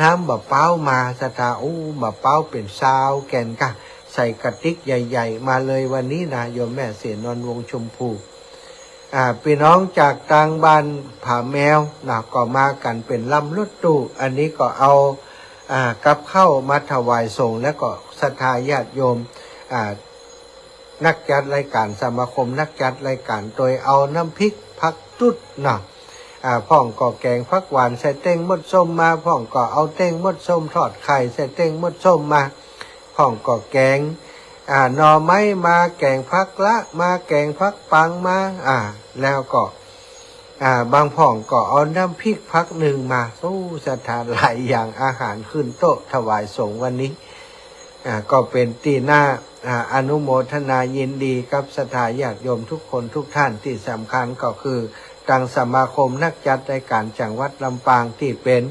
น้ำบ่าป๊าวมาศรัทธา อู้ บ่าป๊าวเป๋นซาวแก่นก่า ใส่กะติกใหญ่ๆ มาเลยวันนี้นะ โยมแม่ศรีนวล วงศ์ชุมภู อ่า ปี้น้องจากตางบ้านผาแมวนะ ก็มากั๋นเป๋นลำรถตู้ อันนี้ก็เอา อ่า กับข้าวมาถวายสงฆ์ แล้วก็ศรัทธาญาติโยม อ่า นักจัดรายการ สมาคมนักจัดรายการ โตยเอาน้ำพริกผักตุ๊ดเนาะ อ่า พ่องก็แก๋งผักหวานใส่เต้งมดส้มมา พ่องก็เอาเต้งมดส้มทอดไข่ใส่เต้งมดส้มมา พ่องก็แก๋ง อ่า หน่อไม้มา แก๋งผักละมา แก๋งผักปังมา อ่า แล้วก็ อ่า บางพ่องก็เอาน้ำพริกผักนึ่งมา โอ้ ศรัทธาหลายอย่าง อาหารขึ้นโต๊ะถวายสงฆ์วันนี้ อ่า ก็เป๋นตี้น่า อ่า อนุโมทนายินดีกับศรัทธาญาติโยมทุกคนทุกท่าน ตี้สำคัญก็คือตางสมาคมนักจัดรายการจังหวัดลำปางตี้เป๋น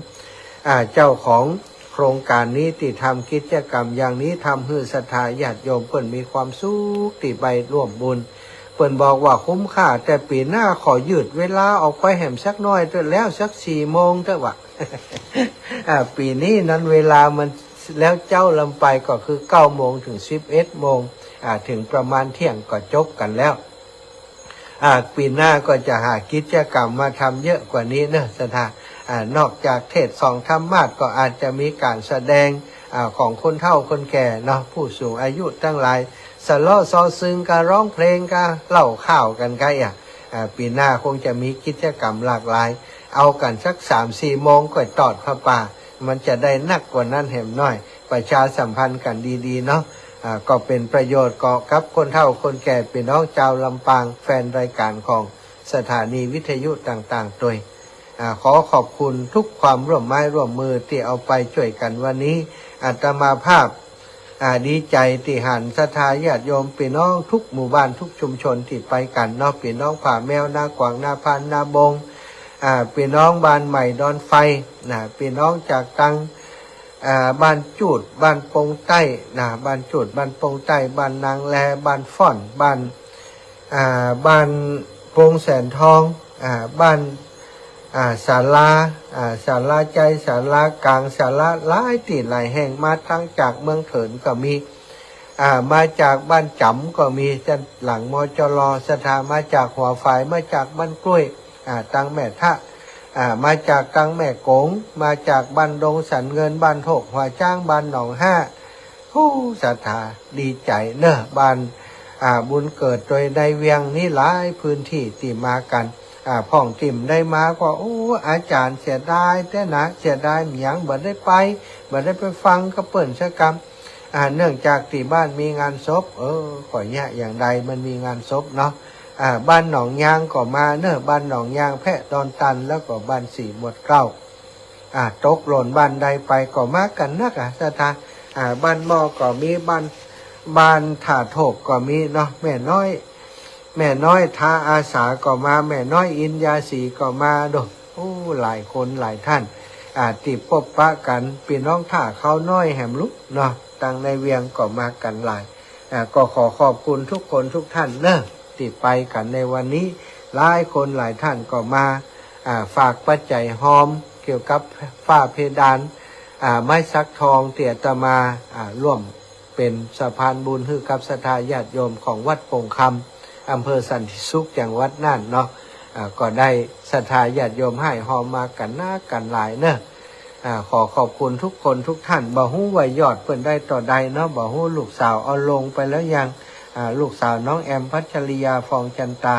อ่า เจ้าของโครงก๋านนี้ ตี้ทำกิจกรรมอย่างนี้ ทำหื้อศรัทธาญาติโยมเปิ้นมีความสุขตี้ไปร่วมบุญ เปิ้นบอกว่าคุ้มค่า แต่ปี๋หน้าขอยืดเวลาออกไปแหมสักหน้อยเต๊อะ แล้วสักสี่โมงเต๊อะวะ อ่า ปี๋นี้นั้นเวลามันแล้วเจ๊าลำไป ก็คือเก้าโมงถึงสิบเอ็ดโมง อ่า ถึงประมาณเที่ยงก็จบกั๋นแล้ว อ่า ปี๋หน้าก็จะหากิจกรรมมาทำเยอะกว่านี้เนอะศรัทธา อ่า นอกจากเทศน์สองธรรมาสน์ ก็อาจจะมีก๋านแสดง อ่า ของคนเฒ่าคนแก่เนาะ ผู้สูงอายุตังหลาย สะเลาะซอซึงกั๋น ร้องเพลงกั๋น เล่าข่าวกั๋น ใค่อะ อ่า ปี๋หน้าคงจะมีกิจกรรมหลากหลาย เอากั๋นสักสามสี่โมงก็ตอดผ้าป่า มันจะได้นักกว่านั้นแหมหน้อย ประชาสัมพันธ์กั๋นดีๆ เนาะ อ่า ก็เป๋นประโยชน์ก็กับคนเฒ่าคนแก่ ปี้น้องจาวลำปาง แฟนรายก๋านของสถานีวิทยุต่างๆ ตวย อ่า ขอขอบคุณทุกความร่วมไม้ร่วมมือตี้เอาไปจ้วยกั๋นวันนี้ อาตมาภาพ อ่า ดีใจ๋ตี้หันศรัทธาญาติโยมปี้น้องทุกหมู่บ้านทุกชุมชนตี้ไปกั๋นเนาะ ปี้น้องผาแมว นากวาง นาพาน นาบง อ่า ปี้น้องบ้านใหม่ดอนไฟ นะ ปี้น้องจากตัง อ่า บ้านจูด บ้านปงใต้ นะ บ้านจูด บ้านปงใต้ บ้านนางแล บ้านฟ้อน บ้าน อ่า บ้านปงแสนทอง อ่า บ้าน อ่า ศาลา อ่า ศาลาใจ๊ ศาลากลาง ศาลาหลายตี้หลายแห่ง มาตังจากเมืองเถินก็มี อ่า มาจากบ้านจ๋ำก็มี จั้นหลัง มจร. ศรัทธามาจากหัวฝาย มาจากบ้านกล้วย อ่า ตังแม่ทะ อ่า มาจากตังแม่โก๋ง มาจากบ้านดงสันเงิน บ้านโถกหัวจ๊าง บ้านหนองห้า โอ้ ศรัทธาดีใจ๋เนอะ บ้าน อ่า บุญเกิดตวยในเวียงนี้หลายพื้นตี้ตี้มากั๋น อ่า พ่องตี้บ่ได้มาก็ โอ้ อาจ๋ารย์เสียดายแต๊นะ เสียดายหยัง บ่ได้ไป บ่ได้ไปฟังกับเปิ้นสักกำ อ่า เนื่องจากตี้บ้านมีงานศพ เออ ก็เยียะอย่างใดมันมีงานศพเนาะ อ่า บ้านหนองยางก็มาเนอะ บ้านหนองยาง แพะดอนตัน แล้วก็บ้านสี่หมวดเกล้า อ่า ตกหล่นบ้านใดไปก็มากั๋นนักอะ ศรัทธา อ่า บ้านหม้อก็มี บ้าน บ้านถ่าโถกก็มีเนาะ แม่น้อย แม่น้อยทาอาสาก็มา แม่น้อยอินยาสีก็มาโด โอ้ หลายคนหลายท่าน อ่า ตี้ปบปะกั๋น ปี้น้องท่าเขาน้อยแหมลุกเนาะ ตังในเวียงก็มากั๋นหลาย อ่า ก็ขอขอบคุณทุกคนทุกท่านเนอะ ตี้ไปกั๋นในวันนี้ หลายคนหลายท่านก็มา อ่า ฝากปัจจัยฮอมเกี่ยวกับฝ้าเพดาน อ่า ไม้สักทองตี้อาตมา อ่า ร่วมเป๋นสะพานบุญหื้อกับศรัทธาญาติโยมของวัดปงคำ อำเภอสันติสุข จังหวัดน่านเนาะ อ่า ก็ได้ศรัทธาญาติโยมฮ้ายฮอมมากั๋นนักกั๋นหลายเนอะ อ่า ขอขอบคุณทุกคนทุกท่าน บ่ฮู้ว่ายอดเปิ้นได้เต้าใดเนาะ บ่ฮู้ลูกสาวเอาลงไปแล้วยัง อ่า ลูกสาวน้องแอม พัชริยา ฟองจันตา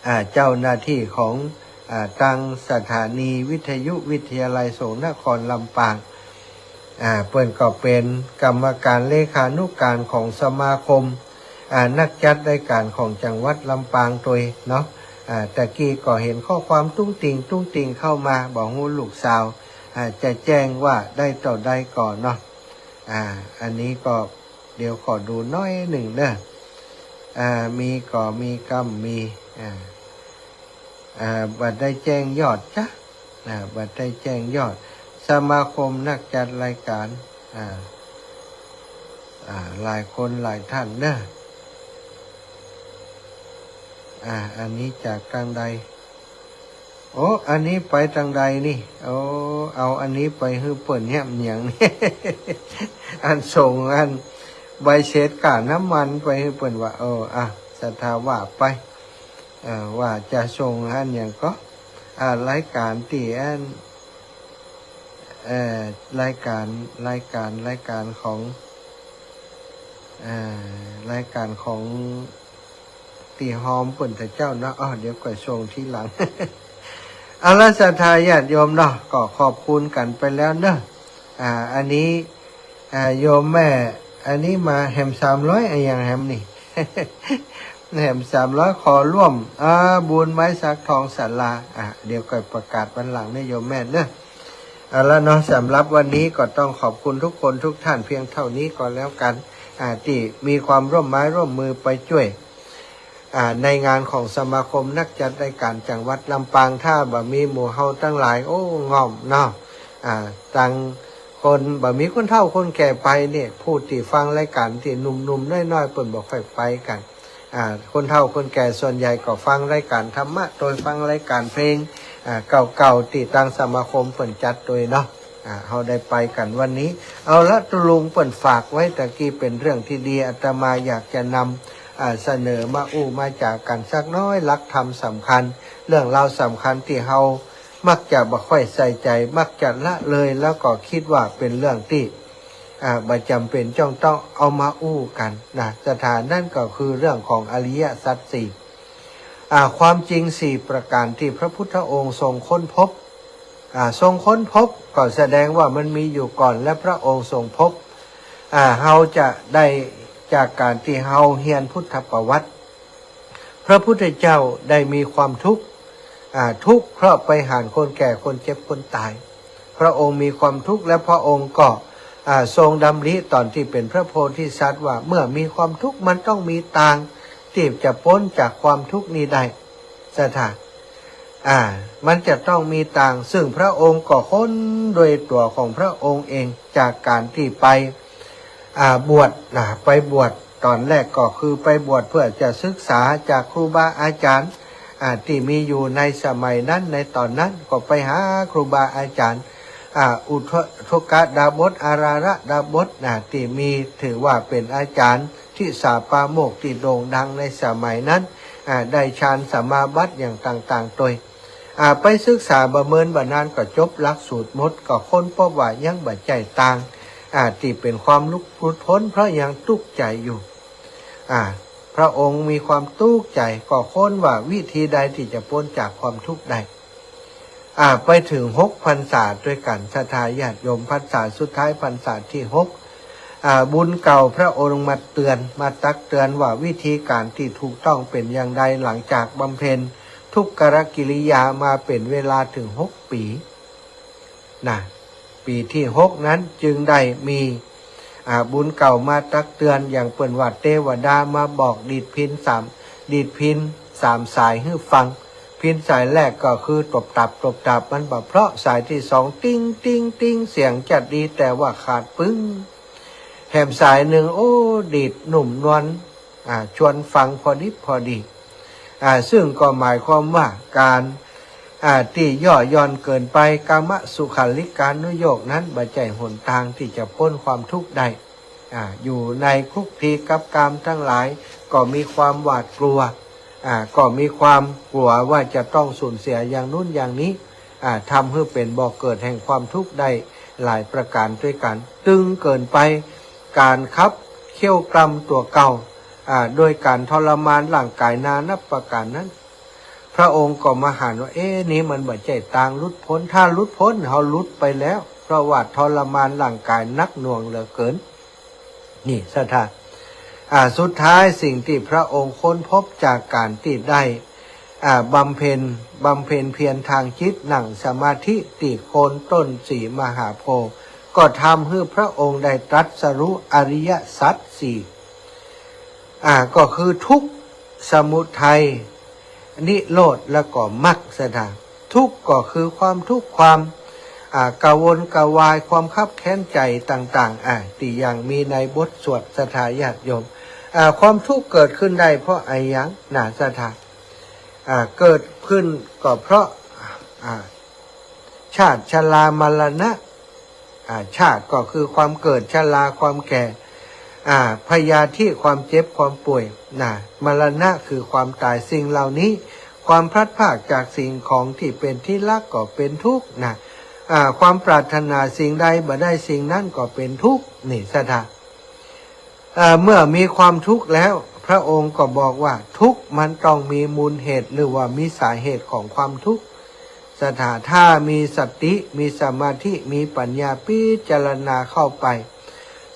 อ่า เจ้าหน้าตี้ของ อ่า ตังสถานีวิทยุวิทยาลัยสงฆ์นครลำปาง อ่า เปิ้นก็เป๋นกรรมการเลขานุการของสมาคม อ่า นักจัดรายการของจังหวัดลำปางตวยเนาะ อ่า ตะกี้ก็เห็นข้อความตุ้งติ้งตุ้งติ้งเข้ามา บ่ฮู้ลูกสาว อ่า จะแจ้งว่าได้เต้าใดก่อเนาะ อ่า อันนี้ก็ เดี๋ยวขอดูหน้อยนึ่งเนอะ อ่า มีก่อมีกำมี อ่า อ่า บ่ได้แจ้งยอดจ๊ะ อ่า บ่ได้แจ้งยอด สมาคมนักจัดรายการ อ่า อ่า หลายคนหลายท่านเนอะ อ่า อันนี้จากตังใด โอ้ อันนี้ไปตังใดนี่ โอ้ เอาอันนี้ไปหื้อเปิ้นแหมหยังนี่ อันส่งอันใบเสร็จก้าน้ำมันไปหื้อเปิ้นว่า เออ อ่ะ ศรัทธาว่าไป เออ ว่าจะส่งอันหยังก็ อ่า รายการตี้อัน เอ่อ รายก๋าน รายก๋าน รายก๋านของ เอ่อ รายก๋านของตี้ฮอมเปิ้นตะเจ้าเนาะ อ้อ เดี๋ยวก่อยส่งทีหลัง เอาละ ศรัทธาญาติโยมเนาะ ก็ขอบคุณกั๋นไปแล้วเนาะ อ่า อันนี้ อ่า โยมแม่ อันนี้มาแหมสามร้อย อะหยังแหมนี่ แหมสามร้อย ขอร่วม อ่า บุญไม้สักทองศาลา อ่า เดี๋ยวก่อยประกาศวันหลังเนาะโยมแม่เนาะ เอาละเนาะ สำหรับวันนี้ก็ต้องขอบคุณทุกคนทุกท่านเพียงเท่านี้ก็แล้วกั๋น อ่า ตี้มีความร่วมไม้ร่วมมือไปจ้วย อ่า ในงานของสมาคมนักจัดรายก๋านจังหวัดลำปาง ถ้าบ่มีหมู่เฮาตังหลาย โอ้ ง่อมเนาะ อ่า ตังคน บ่มีคนเฒ่าคนแก่ไปเนี่ย ผู้ตี้ฟังรายก๋านตี้หนุ่มๆ น้อยๆ เปิ้นบ่ค่อยไปกั๋น อ่า คนเฒ่าคนแก่ส่วนใหญ่ก็ฟังรายก๋านธรรมะ โตยฟังรายก๋านเพลง อ่า เก่าๆ ตี้ตางสมาคมเปิ้นจัดโตยเนาะ อ่า เฮาได้ไปกั๋นวันนี้ เอาละ ตุ๊ลุงเปิ้นฝากไว้ตะกี้เป๋นเรื่องตี้ดี อาตมาอยากจะนำ อ่า เสนอมาอู้มาจ๋ากั๋นสักน้อย หลักธรรมสำคัญ เรื่องราวสำคัญตี้เฮามักจะบ่ค่อยใส่ใจ๋ มักจะละเลย แล้วก็กึ๊ดว่าเป๋นเรื่องตี้ อ่า บ่จ๋ำเป๋นจ้องต้องเอามาอู้กั๋นนะ ศรัทธา นั่นก็คือเรื่องของอริยสัจสี่ อ่า ความจริงสี่ประก๋านตี้พระพุทธองค์ทรงค้นพบ อ่า ทรงค้นพบก็แสดงว่ามันมีอยู่ก่อน และพระองค์ทรงพบ อ่า เฮาจะได้จากก๋านตี้เฮาเฮียนพุทธประวัติ พระพุทธเจ้าได้มีความทุกข์ อ่า ทุกข์เพราะไปหาคนแก่คนเจ็บคนต๋าย พระองค์มีความทุกข์ และพระองค์ก็ อ่า ทรงดำริต๋อนตี้เป๋นพระโพธิสัตว์ว่า เมื่อมีความทุกข์มันต้องมีตางตี้จะป๊นจากความทุกข์นี้ได้ ศรัทธา อ่า มันจะต้องมีตาง ซึ่งพระองค์ก็ค้นโดยตั๋วของพระองค์เอง จากก๋านตี้ไป อ่า บวชนะ ไปบวช ต๋อนแรกก็คือไปบวชเพื่อจะศึกษาจากครูบาอาจ๋ารย์ อ่า ตี้มีอยู่ในสมัยนั้น ในต๋อนนั้น ก็ไปหาครูบาอาจ๋ารย์ อ่า อุทกดาบส อาราระดาบสนะ ตี้มีถือว่าเป๋นอาจ๋ารย์ทิสาปาโมกข์ตี้โด่งดังในสมัยนั้น อ่า ได้ฌานสมาบัติอย่างต่างๆ โตย อ่า ไปศึกษาบ่เมินบ่นานก็จบหลักสูตรหมด ก็ค้นพบว่ายังบ่ใจ้ตาง อ่า ตี้เป๋นความหลุด หลุดป๊น เพราะยังตุ๊กข์ใจ๋อยู่ อ่า พระองค์มีความตุ๊กข์ใจ๋ ก็ค้นว่าวิธีใดตี้จะป๊นจากความทุกข์ได้ อ่า ไปเถิงหกพรรษาตวยกั๋น ศรัทธาญาติโยม พรรษาสุดท้าย พรรษาตี้หก อ่า บุญเก่าพระองค์มาเตือน มาตักเตือนว่าวิธีก๋านตี้ถูกต้องเป๋นอย่างใด หลังจากบำเพ็ญทุกรกิริยามาเป๋นเวลาเถิงหกปี๋ นะ ปี๋ตี้หกนั้นจึงได้มี อ่า บุญเก่ามาตักเตือน อย่างเปิ้นว่าเตวดามาบอกดีดพิณสาม ดีดพิณสามสายหื้อฟัง พิณสายแรกก็คือตบตับ ตบตับ มันบ่เพราะ สายตี้สอง ติ๊ง ติ๊ง ติ๊ง เสียงจะดี แต่ว่าขาดปึ้ง แหมสายนึ่ง โอ้ ดีดนุ่มนวล อ่า ชวนฟังพอดิบพอดี อ่า ซึ่งก็หมายความว่าก๋าน อ่า ตี้ย่อหย่อนเกินไป กามสุขัลลิกานุโยคนั้น บ่ใจ้หนตางตี้จะป๊นความทุกข์ได้ อ่า อยู่ในคลุกคลีกับกามตังหลาย ก็มีความหวาดกลัว อ่า ก็มีความกลัวว่าจะต้องสูญเสียอย่างนู้นอย่างนี้ อ่า ทำหื้อเป๋นบ่อเกิดแห่งความทุกข์ได้หลายประก๋านตวยกั๋น ตึงเกินไป ก๋านคับเคี้ยวกล้ำตั๋วเก่า อ่า โดยก๋านทรมานร่างก๋ายนานับประก๋านนั้น พระองค์ก็มาหันว่า เอ๊ะ นี่มันบ่ใจ้ตางหลุดป๊น ถ้าหลุดป๊น เฮาหลุดไปแล้ว เพราะว่าทรมานร่างก๋ายหนักหน่วงเหลือเกิน นี่ ศรัทธา อ่า สุดท้ายสิ่งตี้พระองค์ค้นพบจากก๋านตี้ได้ อ่า บำเพ็ญ บำเพ็ญเพียรทางจิต นั่งสมาธิตี้โคนต้นสีมหาโพธิ์ ก็ทำหื้อพระองค์ได้ตรัสรู้อริยสัจสี่ อ่า ก็คือทุกข์ สมุทัย นิโรธ แล้วก็มรรค ศรัทธา ทุกข์ก็คือความทุกข์ ความ อ่า กระวนกระวาย ความคับแค้นใจ๋ต่างๆ อ่า ตี้อย่างมีในบทสวด ศรัทธาญาติโยม อ่า ความทุกข์เกิดขึ้นได้เพราะอะหยังนะ ศรัทธา อ่า เกิดขึ้นก็เพราะ อ่า ชาติ ชรามรณะ อ่า ชาติก็คือความเกิด ชรา ความแก่ อ่า พยาธิ ความเจ็บ ความป่วย นะ มรณะคือความต๋าย สิ่งเหล่านี้ ความพลัดพรากจากสิ่งของตี้เป๋นตี้ฮักก็เป๋นทุกข์นะ อ่า ความปรารถนาสิ่งใดบ่ได้สิ่งนั้นก็เป๋นทุกข์ นี่ศรัทธา อ่า เมื่อมีความทุกข์แล้ว พระองค์ก็บอกว่าทุกข์มันต้องมีมูลเหตุ หรือว่ามีสาเหตุของความทุกข์ ศรัทธา ถ้ามีสติ มีสมาธิ มีปัญญาพิจารณาเข้าไป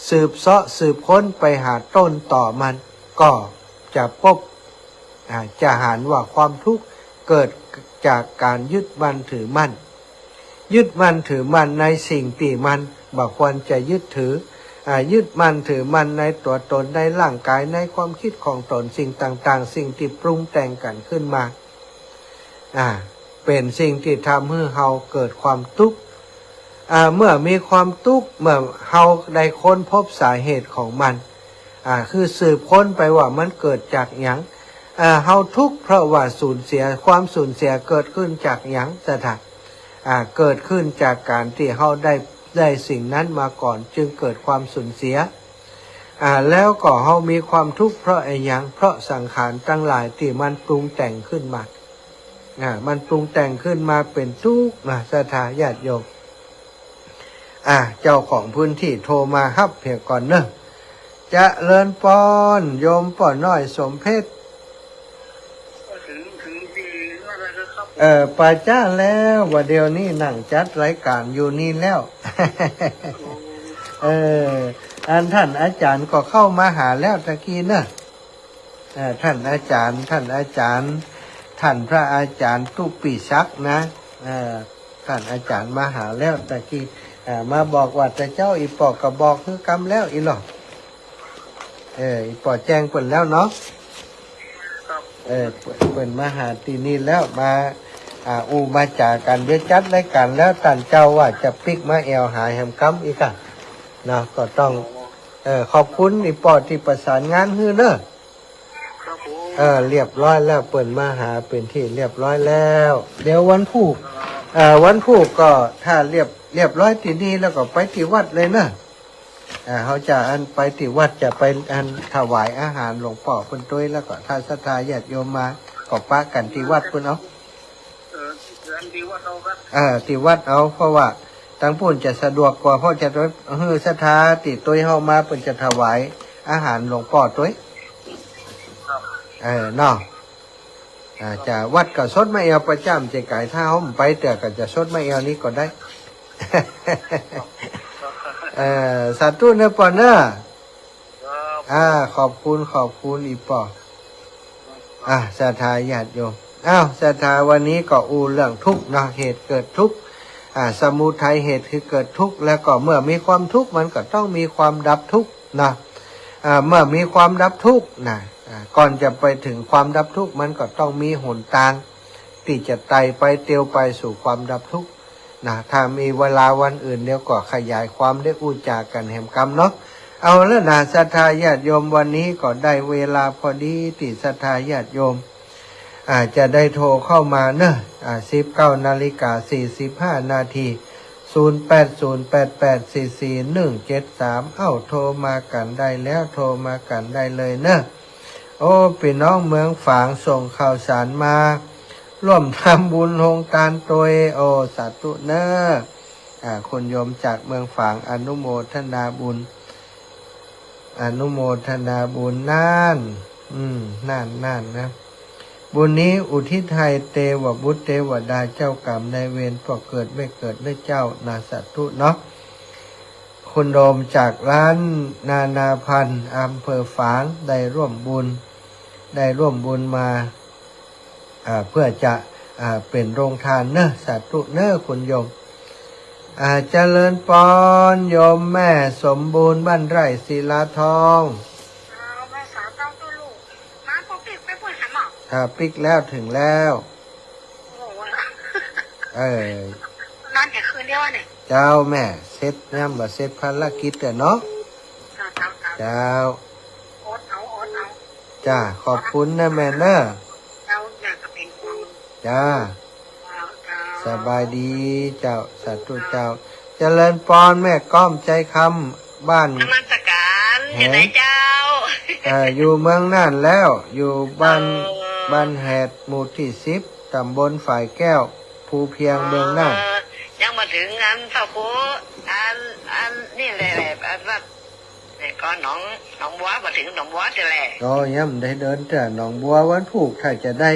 สืบเสาะสืบค้นไปหาต้นตอมัน ก็จะพบ อ่า จะหันว่าความทุกข์เกิดจากการยึดมั่นถือมั่น ยึดมั่นถือมั่นในสิ่งตี้มันบ่ควรจะยึดถือ อ่า ยึดมั่นถือมั่นในตั๋วตน ในร่างกาย ในความคิดของตน สิ่งต่างๆ สิ่งตี้ปรุงแต่งกั๋นขึ้นมา อ่า เป๋นสิ่งตี้ทำหื้อเฮาเกิดความตุ๊กข์ อ่า เมื่อมีความตุ๊กข์ เมื่อเฮาได้ค้นพบสาเหตุของมัน อ่า คือสืบค้นไปว่ามันเกิดจากหยัง อ่า เฮาทุกข์เพราะว่าสูญเสีย ความสูญเสียเกิดขึ้นจากหยัง ศรัทธา อ่า เกิดขึ้นจากการตี้เฮาได้ ได้สิ่งนั้นมาก่อน จึงเกิดความสูญเสีย อ่า แล้วก็เฮามีความทุกข์เพราะอะหยัง เพราะสังขารตังหลายตี้มันปรุงแต่งขึ้นมา อ่า มันปรุงแต่งขึ้นมาเป๋นตุ๊กข์นะ ศรัทธาญาติโยม อ่า เจ้าของพื้นที่โทรมาฮับเหียก่อนเนาะ เจริญปอน โยมป้อน้อยสมเพชร เอ่อ ไปจ้าแล้ว ว่าเดี๋ยวนี้นั่งจัดรายการอยู่นี่แล้ว เออ อันต้านอาจ๋ารย์ก็เข้ามาหาแล้วตะกี้เนาะ เอ่อ ต้านอาจ๋ารย์ ต้านอาจ๋ารย์ ต้านพระอาจ๋ารย์ตุปิศักดิ์นะ เอ่อ ต้านอาจ๋ารย์มาหาแล้วตะกี้ เอ่อ มาบอกว่า แต่เจ้า อี่ป้อก็บอกหื้อกำแล้วอี่หลอ เออ อี่ป้อแจ้งเปิ้นแล้วเนาะ เออ เปิ้น เปิ้นมาหาตี้นี่แล้ว มา อ่า อู้มาจ๋ากั๋น เดี๋ยวจัดรายการแล้ว ต้านเจ้าว่าจะปิ๊กมาแอ่วหาแหมกำอีกอะ เนาะ ก็ต้อง เออ ขอบคุณอี่ป้อตี้ประสานงานหื้อเนาะ ครับผม เออ เรียบร้อยแล้ว เปิ้นมาหาเป๋นตี้เรียบร้อยแล้ว เดี๋ยววันพูก เอ่อ วันพูกก็ถ้าเรียบ เรียบร้อยตี้นี่แล้วก็ไปตี้วัดเลยเนาะ อ่า เฮาจะอันไปตี้วัด จะไปอันถวายอาหารหลวงป้อเปิ้นตวย แล้วก็ถ้าศรัทธาญาติโยมมา ก็ปะกั๋นตี้วัดปู้นเอา เออ ตี้วัดเอาครับ เออ ตี้วัดเอา เพราะว่าตังปู้นจะสะดวกกว่า เพราะจะหื้อศรัทธาตี้ตวยเฮามา เปิ้นจะถวายอาหารหลวงป้อตวย ครับ เออ เนาะ อ่า จะวัดก็สดมาแอ่วประจ๋ำ เจ้าก๋าย ถ้าเฮาบ่ไปเตื้อก็จะสดมาแอ่วนี้ก็ได้ เออ สาธุเนาะป้อเนาะ ครับ อ่า ขอบคุณ ขอบคุณอี่ป้อ อ่า ศรัทธาญาติโยม อ้าว ศรัทธา วันนี้ก็อู้เรื่องทุกข์เนาะ เหตุเกิดทุกข์ อ่า สมุทัยเหตุคือเกิดทุกข์ แล้วก็เมื่อมีความทุกข์มันก็ต้องมีความดับทุกข์นะ อ่า เมื่อมีความดับทุกข์นะ อ่า ก่อนจะไปถึงความดับทุกข์มันก็ต้องมีหนตางตี้จะไต่ไปเตียวไปสู่ความดับทุกข์ นะ ถ้ามีเวลาวันอื่นเดี๋ยวก็ขยายความได้อู้จ๋ากั๋นแหมกำเนาะ เอาละนะ ศรัทธาญาติโยม วันนี้ก็ได้เวลาพอดีตี้ศรัทธาญาติโยม อ่า จะได้โทรเข้ามาเนาะ อ่า สิบเก้านาฬิกาสี่สิบห้านาที ศูนย์แปดศูนย์แปดแปดสี่สี่หนึ่งเจ็ดสาม เอ้า โทรมากั๋นได้แล้ว โทรมากั๋นได้เลยเนาะ โอ้ ปี้น้องเมืองฝางส่งข่าวสารมา ร่วมทำบุญโฮงตานตวย โอ้ สาธุเนาะ อ่า คุณโยมจากเมืองฝาง อนุโมทนาบุญ อนุโมทนาบุญ นั่น อืม นั่น นั่นนะ บุญนี้อุทิศหื้อเตวบุตรเตวดาเจ้ากรรมนายเวร ป้อเกิดแม่เกิดเนาะเจ้านะ สาธุเนาะ คุณโยมจากร้านนานาพันธุ์ อำเภอฝาง ได้ร่วมบุญ ได้ร่วมบุญมา อ่า เพื่อจะ อ่า เป๋นโฮงตานเนาะ สาธุเนาะ คุณโยม อ่า เจริญปอน โยมแม่สมบูรณ์ บ้านไร่ ศิลาทอง เอา แม่สาวเจ้าตู้ลูก มาปุ๊กปิ๊กไปปุ๊กปิ๊กหาหมอ อ่า ปิ๊กแล้ว เถิงแล้ว โอ้โห เออ นอนแค่คืนเดียวอะเนี่ย เจ้าแม่ เสร็จยามบ่เสร็จภารกิจอะเนาะ เจ้า เจ้า เจ้า อดเอา อดเอา จ้า ขอบคุณนะแม่เนาะ เจ้า แม่ก็เป๋นห่วง จ้า เจ้า เจ้า สบายดีเจ้า สาธุเจ้า เจริญปอนแม่ก้อม ใจคำ บ้าน นมัสการ แหด อยู่ไหนเจ้า เอ่อ อยู่เมืองน่านแล้ว อยู่บ้าน เออ บ้านแหด หมู่ตี้สิบ ตำบลฝายแก้ว ภูเพียง เมืองน่าน เออ ยังบ่ เถิงอันเจ้าครู อัน อันนี่แหละ อันว่า เนี่ยก็หนอง หนองบัว บ่เถิงหนองบัวเตื้อแล ก็ยังบ่ได้เดินเตื้อหนองบัว วันพูก ถ้าจะได้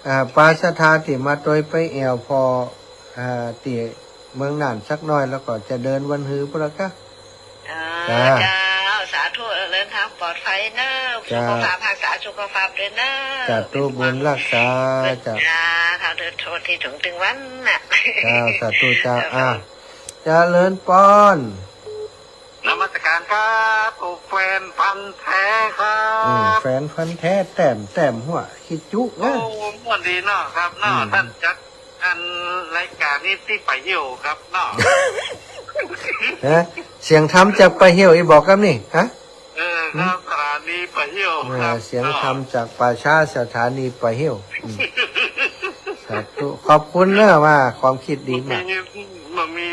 อ่า ปาศรัทธาตี้มาตวยไปแอ่วผ่อ อ่า ตี้เมืองน่านสักหน้อย แล้วก็จะเดินวันฮือพุ้นละกะ เออ เจ้า เจ้า สาธุ เดินตางปลอดภัยเน้อ เจ้า สุขภาพ ฮักษาสุขภาพตวยเน้อ สาธุ บุญฮักษา เจ้า เจ้า เถิงตี้เถิงวันน่ะ เจ้า สาธุ เจ้า เจ้า อ่ะ เจริญปอน นมัสการครับ โอ้ แฟนพันธุ์แท้ครับ อืม แฟนพันธุ์แท้ แต้ม แต้มหัวขี้จุ โอ้ เอ้ย ม่วนดีเนาะครับเนาะ อืม ต้านจัดอันรายก๋านนี้ตี้ป่าเหี่ยวครับเนาะ ฮะ เสียงธรรมจากป่าเหี่ยว อีบอกกำนี้ ฮะ เออ ครับ สถานีป่าเหี่ยว เออ ครับ เสียงธรรมจากป่าช้า สถานีป่าเหี่ยว อืม สาธุ ขอบคุณเน้อ ว่าความคิดดีมาก บ่มี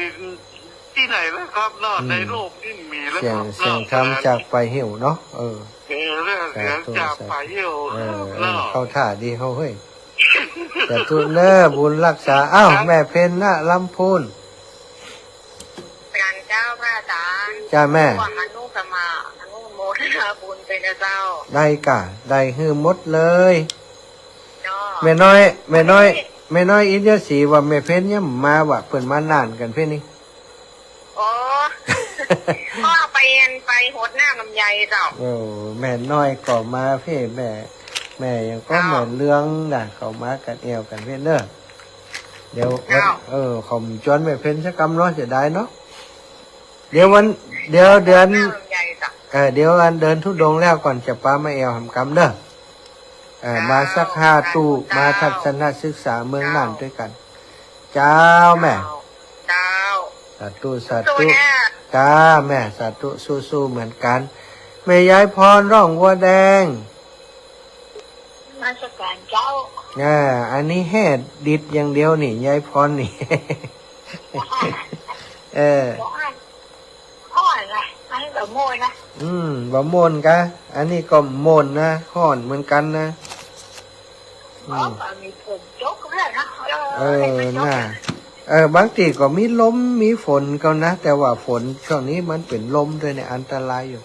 ตี้ไหนแล้วครับเนาะ อืม ในโลกนี้มีแล้วครับ เสียง เสียงธรรมจากป่าเหี่ยวเนาะ เออ เออ เสียงจากป่าเหี่ยว เออ เออ เนาะ เข้าท่าดีเฮาเฮ้ย สาธุเน้อ บุญฮักษา อ้าว ครับ แม่เพ็ญนะ ลำพูน เจ้า พระอาจารย์ จ้าแม่ ขออนุโมทนา อนุโมทนาบุญตวยนะเจ้า ได้ก่ะ ได้หื้อหมดเลย เจ้า แม่น้อย แม่น้อย แม่น้อยอินทยศรีว่าแม่เพ็ญยังบ่มาว่ะ เปิ้นมาน่านกั๋นเพ่นี่ โอ้ ก็ไปอัน ไปหดน้ำลำไยเจ้า โอ้ แม่น้อยก็มาเพ่ แม่ แม่หยังก็ เจ้า แม่เรืองน่ะ เขามากั๋นแอ่วกั๋นเพ่เน้อ เดี๋ยว เจ้า เออ เขาบ่จวนแม่เพ็ญสักกำเนาะ เสียดายเนาะ เดี๋ยววัน เดี๋ยวเดือน หดน้ำลำไยเจ้า เออ เดี๋ยวอันเดินธุดงค์แล้วก่อนจะปามาแอ่วหำกำเน้อ เอ่อ เจ้า มาสักห้าตู้ เจ้า มาทัศนศึกษาเมืองน่านตวยกั๋น เจ้าแม่ เจ้า สาธุ สาธุ สู้ๆนะ จ้าแม่ สาธุ สู้ๆเหมือนกั๋น แม่ยายพร ร่องวัวแดง นมัสการเจ้า อ่า อันนี้แห่ดิดอย่างเดียวนี่ ยายพรนี่ เออ ฮ้อนนะ อันนี้บ่ม่วนนะ อืม บ่ม่วนกะ อันนี้ก็ม่วนนะ ฮ้อนเหมือนกั๋นนะ อืม อ๋อ มีฝนตกด้วยนะ เออ เออ ให้มันตก น่ะ เออ บางตี้ก็มีลม มีฝนก็นะ แต่ว่าฝนช่วงนี้มันเป๋นลมตวยเนี่ย อันตรายอยู่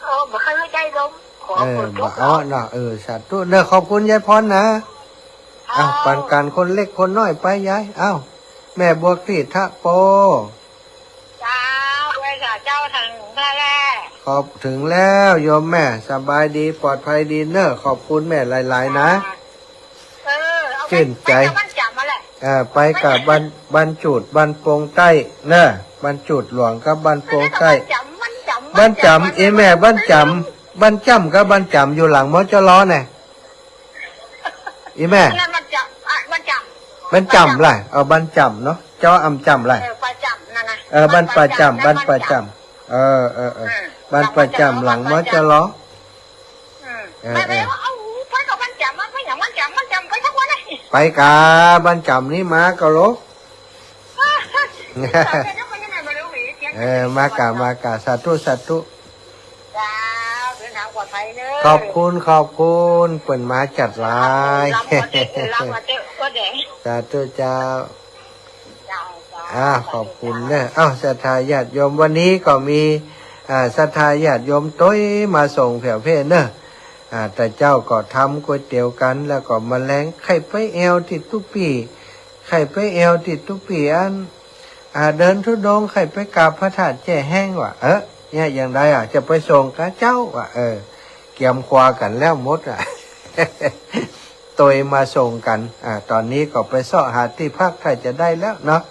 เออ บ่ค่อยได้ลม ขอ เออ ฝนตก บ่เอาเนาะ เออ สาธุเน้อ ขอบคุณยายพรนะ อ้าว อ้าว ปั๋นกั๋นคนเล็กคนน้อยไปยาย อ้าว แม่บัวคลีทะโป เจ้า ไหว้สาเจ้าเถิงแล้วแหละ ขอบ เถิงแล้วโยมแม่ สบายดี ปลอดภัยดีเน้อ ขอบคุณแม่หลายๆ นะ เออ เอาไป จื้นใจ๋ ไปกับบ้านจ๋ำมาแหละ เออ ไปกับบ้าน บ้านจูด บ้านโป่งใต้เน้อ บ้านจูดหลวงกับบ้านโป่งใต้ บ้านจ๋ำ บ้านจ๋ำ บ้านจ๋ำ บ้านจ๋ำ เอ้ยแม่ บ้านจ๋ำ บ้านจ๋ำกับบ้านจ๋ำอยู่หลัง มจร เนี่ย อีแม่ อันนั้นบ้านจ๋ำ อ่ะ บ้านจ๋ำ บ้านจ๋ำล่ะ เอาบ้านจ๋ำเนาะ เจ้าอำจ๋ำล่ะ เออ ป่าจ๋ำนั่นนะ เออ บ้านป่าจ๋ำ บ้านป่าจ๋ำ บ้านป่าจ๋ำ เออ เออ เออ อืม บ้านป่าจ๋ำหลัง บ้านป่าจ๋ำ มจร อืม เออ ไป เออ ไป เอา ไปกับบ้านจ๋ำมา ไปอย่างบ้านจ๋ำ บ้านจ๋ำไปสักวันนะ ไปกาบ้านจ๋ำนี่มาก็โล เออ มากา มากา สาธุ สาธุ เจ้า เดินทางปลอดภัยเน้อ ขอบคุณ ขอบคุณ เปิ้นมาจัดหลาย ลำหัวเจ๊ ลำหัวเจ๊ ก็แดง สาธุเจ้า เจ้า เจ้า อ่า ขอบคุณเน้อ อ้าว ศรัทธาญาติโยม วันนี้ก็มี อ่า ศรัทธาญาติโยมตวยมาส่งแผ่วเพ่เน้อ อ่า แต่เจ๊าก็ทำก๋วยเตี๋ยวกั๋น แล้วก็มะแลง ใค่ไปแอ่วตี้ตุ๊ปี้ ใค่ไปแอ่วตี้ตุ๊ปี้อัน อ่า เดินธุดงค์ ใค่ไปกราบพระธาตุแจ้แฮ้งว่ะ เออ เนี่ย อย่างใดอ่ะ จะไปส่งกาเจ๊าว่ะ เออ เกียมครัวกั๋นแล้วหมดอ่ะ ตวยมาส่งกั๋น อ่า ต๋อนนี้ก็ไปเซาะหาตี้พัก ถ้าจะได้แล้วเนาะ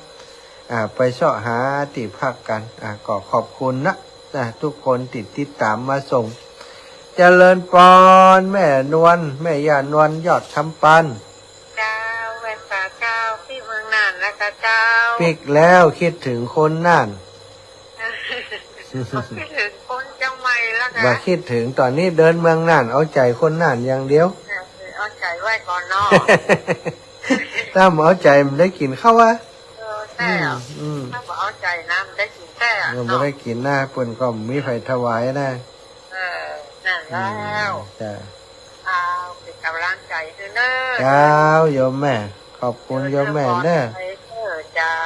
อ่า ไปเซาะหาตี้พักกั๋น อ่า ก็ขอบคุณนะ อ่า ทุกคนตี้ติดต๋ามมาส่ง เจริญปอน แม่นวล แม่ย่านวล ยอดคำปัน เจ้า ไหว้สาเจ้า ปี้เมืองน่านนะกาเจ้า ปิ๊กแล้ว กึ๊ดเถิงคนน่าน กึ๊ดเถิงคนเจียงใหม่แล้วนะ บ่ากึ๊ดเถิง ต๋อนนี้เดินเมืองน่าน เอาใจ๋คนน่านอย่างเดียว เออ เอาใจ๋ไว้ก่อนเนาะ ถ้าบ่เอาใจ๋บ่ได้กิ๋นข้าวอ่ะ เออ ใจ้อ่ะ อืม อืม ถ้าบ่เอาใจ๋นะ บ่ได้กิ๋นแต๊อ่ะ เออ เนาะ บ่ได้กิ๋นนะ เปิ้นก็บ่มีใผถวายนะ เออ นั่นแล้ว อืม จ้ะ เอา เป๋นก๋ำลังใจ๋หื้อเน้อ เจ้า โยมแม่ ขอบคุณโยมแม่เน้อ เออ เจ้า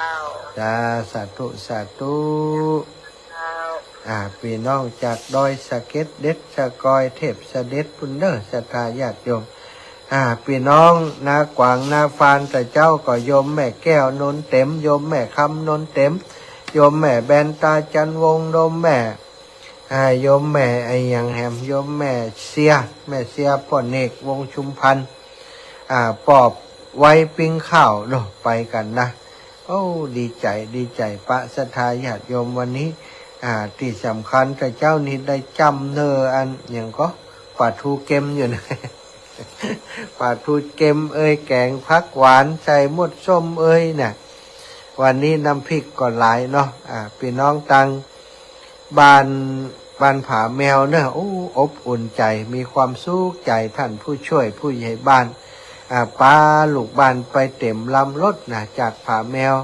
สา สาธุ สาธุ เจ้า อ่า ปี้น้องจากดอยสะเก็ดเด็ดสะกอยเทพเสด็จปุ้นเน่อ ศรัทธาญาติโยม อ่า ปี้น้องนาขวางนาฟานตะเจ้าก็โยมแม่แก้วนนเต็ม โยมแม่คำนนเต็ม โยมแม่แบนตาจันวงศ์ โยมแม่ อ่า โยมแม่อะหยังแหม โยมแม่เสีย แม่เสียป้อเนกวงศ์ชุมพรรณ อ่า ป้อไว้ปิ้งข้าวเนาะ ไปกั๋นนะ โอ้ ดีใจ๋ ดีใจ๋ ปะศรัทธาญาติโยมวันนี้ อ่า ตี้สำคัญตะเจ้านี่ได้จ้ำเน่ออันหยังก็ ป๋าทูเก็มอยู่นะ ป๋าทูเก็มเอย แก๋งผักหวานใส่มดส้มเอยน่ะ วันนี้น้ำพริกก็หลายเนาะ อ่า ปี้น้องตัง บ้าน บ้านผาแมวเน่อ โอ้ อบอุ่นใจ๋ มีความสุขใจ๋ ต้านผู้ช่วยผู้ใหญ่บ้าน อ่า ปาลูกบ้านไปเต๋มลำรถนะ จากผาแมว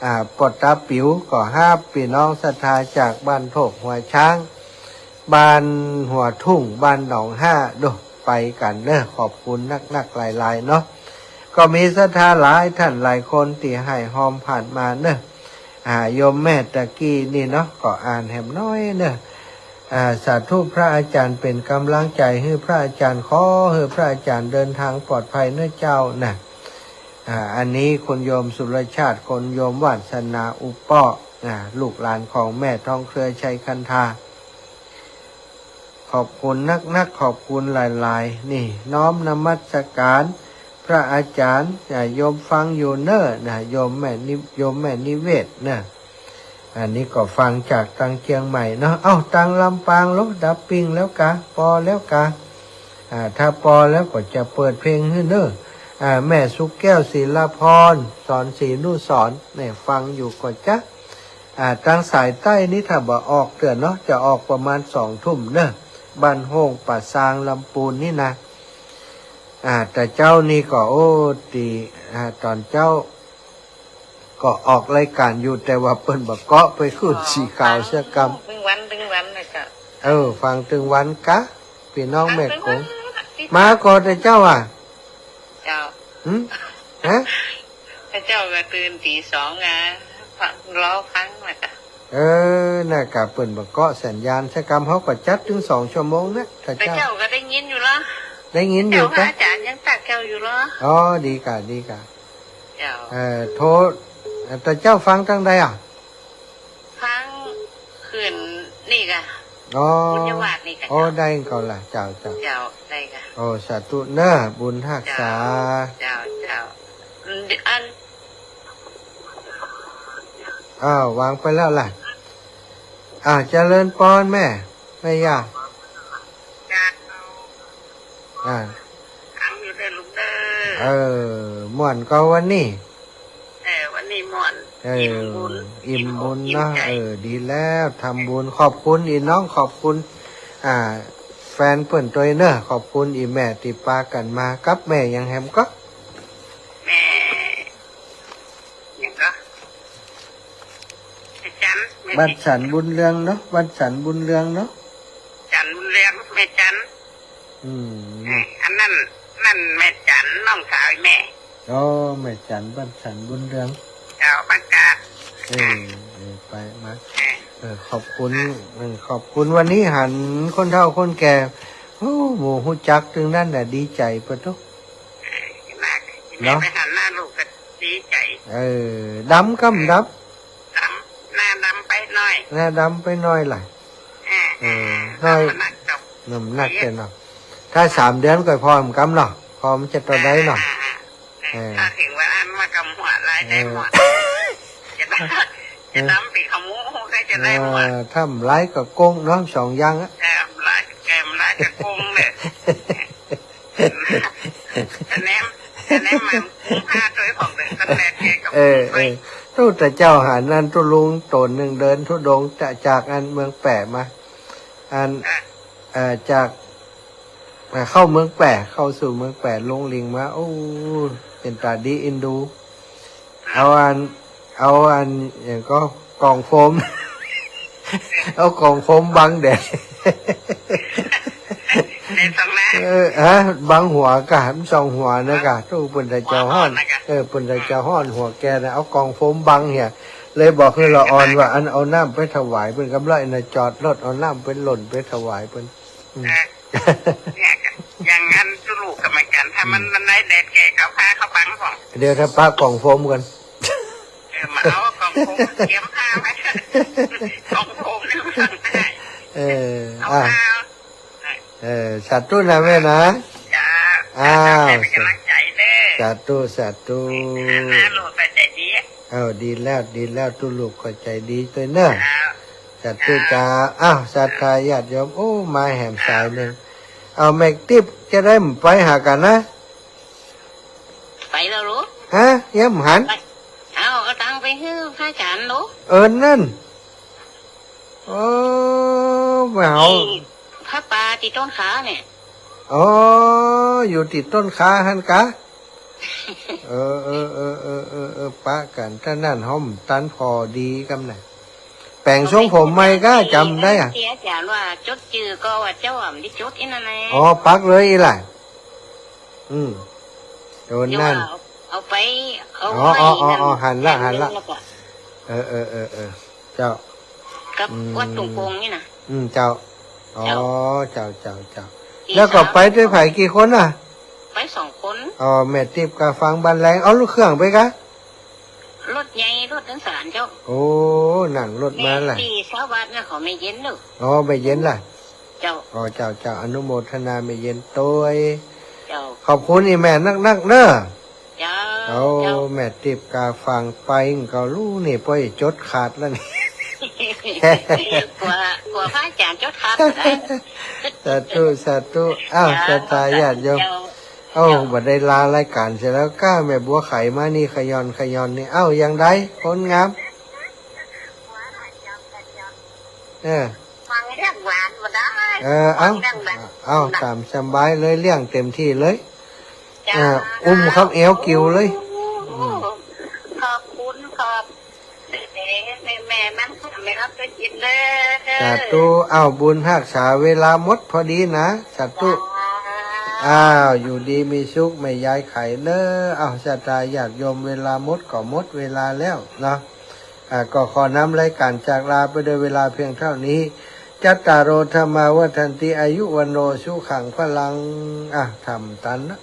อ่า ป้อต๋าปิ๋วก็ฮับ ปี้น้องศรัทธาจากบ้านโภกหัวช้าง บ้านหัวทุ่ง บ้านหนองห้า โด ไปกั๋นเน่อ ขอบคุณนักๆ หลายๆ เนาะ ก็มีศรัทธาหลายต้านหลายคนตี้หื้อฮอมผ่านมาเน่อ อ่า โยมแม่ตะกี้นี่เนาะ ก็อ่านแหมน้อยเน่อ อ่า สาธุ พระอาจ๋ารย์เป๋นก๋ำลังใจ๋หื้อพระอาจ๋ารย์ ขอหื้อพระอาจ๋ารย์เดินตางปลอดภัยเน่อเจ้านะ อ่า อันนี้คุณโยมสุรชาติ คุณโยมวาสนา อุปป้อ อ่า ลูกหลานของแม่ทองเครือชัยคันธา ขอบคุณนักๆ ขอบคุณหลายๆ นี่ น้อมนมัสก๋ารพระอาจ๋ารย์ อ่า โยมฟังอยู่เน่อนะ โยมแม่นิ โยมแม่นิเวศเน่อ อันนี้ก็ฟังจากตังเจียงใหม่เนาะ เอ้า ตังลำปางโล ดับปิ้งแล้วกา ปอแล้วกา อ่า ถ้าปอแล้วก็จะเปิดเพลงหื้อเน่อ อ่า แม่สุขแก้ว ศิลาพร สอนศรีนุสรณ์ เนี่ย ฟังอยู่ก็จะ อ่า ตังสายใต้นี่ถ้าบ่ออกเตื้อเนาะ จะออกประมาณสองทุ่มเน่อ บ้านโฮ่ง ป่าซาง ลำปูนนี่นะ อ่า แต่เจ๊านี่ก็ โอ้ ตี้ อ่า ต๋อนเจ๊า ก็ออกรายก๋านอยู่ แต่ว่าเปิ้นบ่เกาะไปคลื่นสีขาวสักกำ ตึงวัน ตึงวันเลยเจ้า เออ ฟังตึงวันกา ปี้น้องแม่กง ฟังตึงวัน มาก่อนแต่เจ๊าอ่ะ เจ้า หึ ฮะ แต่เจ๊าก็ตื่นตี๋สองอ่ะ ฟัง รอฟังน่ะกา เออ น่ะกา เปิ้นบ่เกาะสัญญาณสักกำ เฮาก็จัดตึงสองชั่วโมงนะ แต่เจ๊า แต่เจ๊าก็ได้ยินอยู่เหรอ ได้ยินอยู่กา แต่ว่าอาจ๋ารย์ยังตักเจ้าอยู่เหรอ อ๋อ ดีกา ดีกา เจ้า เอ่อ โทร แต่เจ้าฟังตางใดอ่ะ ฟังคลื่นนี่กา อ๋อ บุญญาวาสนี่กา อ๋อ เจ้า ได้ก่อละ เจ้า เจ้า เจ้า ได้กา โอ้ สาธุเน่อ บุญฮักษา เจ้า เจ้า เจ้า อืม อัน อ้าว วางไปแล้วล่ะ อ่า เจริญปอนแม่ แม่ย่า จ้า อ่า ฟังอยู่เด้อลูกเด้อ เออ ม่วนก่อวันนี้ เออ วันนี้ม่วน เออ อิ่มบุญ อิ่มบุญ อิ่มอกอิ่มใจ เนาะ เออ ดีแล้ว ทำบุญ ขอบคุณอีน้อง ขอบคุณ อ่า แฟนเปิ้นตวยเน่อ ขอบคุณอีแม่ตี้ปากั๋นมา กับแม่หยังแหมก็ แม่ หยังก็ แม่จัน แม่ บ้านสันบุญเรืองเนาะ บ้านสันบุญเรืองเนาะ จันบุญเรือง แม่จัน อืม เออ อันนั้น นั่นแม่จัน น้องสาวแม่ อ๋อ แม่จัน บ้านสันบุญเรือง เจ้า บ้านกาด เออ เออ ไปมา เออ เออ ขอบคุณ เออ ขอบคุณ วันนี้หันคนเฒ่าคนแก่ โอ้ บ่ฮู้จักตึงนั้นน่ะ ดีใจ๋ปะตุ๊ เออ เนาะ ไปหันหน้าลูกก็ดีใจ๋ เออ ดำกำดำ ดำ หน้าดำไปหน้อย หน้าดำไปหน้อยล่ะ เออ เออ หน้า หน้า น้ำหนักจบ น้ำหนักเตี้ยเนาะ ถ้าสามเดือนก็ผ่อมกำเนาะ ผ่อมจะต่อได้เนาะ อ่า อ่า อ่า เออ ถ้าถึงวันนั้นมากำหัวลายได้หมด เออ จะดำ จะดำปีขมูก็จะได้หมด เออ ถ้าบ่ลายก็โก้งเนาะ สองอย่างอะ เออ บ่ลาย แกบ่ลายก็โก้งเลย อันนี้ อันนี้มันกุมภาพันธ์ตวยของเดือนกันแดดแกก็ เออ เออ ตู้แต่เจ้าหานั่น ตุ๊ลุงโตนนึ่งเดินธุดงค์จะจากอันเมืองแป้มา อัน อ่ะ เอ่อ จาก อ่า เข้าเมืองแป้ เข้าสู่เมืองแป้ ลงลิงมา โอ้ เป๋นต๋าดีเอ็นดู เอาอัน เอาอัน หยังก็ ก๋องโฟม เอาก๋องโฟมบังแดด ในตรงนั้น เออ ฮะ บังหัวกา มันส่องหัวนะกา ตู้เปิ้นตะเจ้าฮ้อน หัวฮ้อนนะกา เออ เปิ้นตะเจ้าฮ้อน หัวแกน่ะ เอาก๋องโฟมบังเหีย เลยบอกหื้อละอ่อนว่า อันเอาน้ำไปถวายเปิ้นกำลังนะ จอดรถเอาน้ำไปหล่นไปถวายเปิ้น อืม เออ เนี่ยก็อย่างนั้นตู้ลูกก็เหมือนกั๋น ถ้ามัน อืม มันได้แดดแก่ เขาผ้าเขาบังก่อน เดี๋ยวถ้าปะกล่องโฟมก่อน เออ มาเอากล่องโฟม เตรียมผ้าไว้ กล่องโฟมเนี่ยมันได้ เออ เอา อ่ะ ผ้า เออ สาธุนะแม่นะ จ้า อ้าว จ้า เป็นกำลังใจ๋เด้อ สาธุ สาธุ อ่า ลูกก็ใจ๋ดี เอ้า ดีแล้ว ดีแล้ว ตู้ลูกก็ใจ๋ดีตวยเน่อ ครับ สาธุ ครับ จ้า อ้าว ศรัทธาญาติโยม โอ้ มาแหมสายนึ่ง อ้าว แม่ติ๊บจะได้ไปหากั๋นนะ ไปแล้วลูก ฮะ ยังบ่หัน ไป เอา เอาตังค์ไปหื้อพระอาจ๋ารย์ลูก เออ นั่น โอ้ มาเอา นี่ ผ้าป่าตี้ต้นขาเนี่ย อ๋อ อยู่ตี้ต้นขาหั้นกา เออ เออ ปะกั๋น ถ้านั้นเฮาบ่ตันผ่อดีกำน่ะ แป๋งทรงผมใหม่กา จ๋ำได้อะ ตี้อาจ๋ารย์ว่าจดจื้อก็ว่าเจ้าอ่ะ บ่ได้จดอี้นั่นแหละ อ๋อ ปักเลยอี้ล่ะ อืม โดนนั่น เดี๋ยวเอา เอาไป เอา อ๋อ ไว้ อ๋อ อ๋อ นั่น อ๋อ หันละ หันละ แล้วก็ เออ เออ เออ เออ เจ้า กับ อืม วัดตุงโกงนี่นะ อืม เจ้า อ๋อ เจ้า เจ้า เจ้า เจ้า ตี้ แล้วก็ไปตวยไผกี่คนน่ะ ไปสองคน อ๋อ แม่ติ๊บกับฝางบ้านแลง เอารถเครื่องไปกา รถใหญ่ รถโดยสารเจ้า โอ้ นั่งรถมาล่ะ แม่ตี้สาวบ้านเนี่ย ของแม่เย็นเนาะ อ๋อ แม่เย็นล่ะ เจ้า อ๋อ เจ้า เจ้า อนุโมทนาแม่เย็นตวย เจ้า ขอบคุณอี่แม่นักๆ เน่อ เจ้า เอา เจ้า แม่ติ๊บกับฝางไปก็ฮู้นี่ ป้อยจดขาดแล้วนี่ กั๋ว กั๋วพระอาจ๋ารย์จดขาดได้ สาธุ สาธุ อ้าว เจ้า ศรัทธาญาติโยม เจ้า เอ้า บ่ได้ลารายก๋านเสียแล้วกา แม่บัวไขมานี่ ขย่อน ขย่อนนี่ เอ้า ยังใด คนงาม เออ ฟังเรื่องหวานบ่ได้ เออ เอ้า ฟังเรื่องหวาน เอ้า ต๋ามสบายเลย เลี้ยงเต็มตี้เลย จ้า อ่า อุ้มเข้าแอวกิ่วเลย โอ้ อืม ขอบคุณ ขอบ แม่ แม่ แม่มัน แม่เอาไปกิ๋นเลย สาธุ เอ้า บุญฮักษาเวลาหมดพอดีนะ สาธุ จ้า อ้าว อยู่ดีมีสุข แม่ยายไขเน่อ เอ้า ศรัทธาญาติโยม เวลาหมดก็หมดเวลาแล้วเนาะ อ่า ก็ขอนำรายก๋านจากลาไปโดยเวลาเพียงเท่านี้ จัตตาโร ธัมมา วัฑฒันติ อายุ วัณโณ สุขัง พลัง อ่ะ ทำตันนะ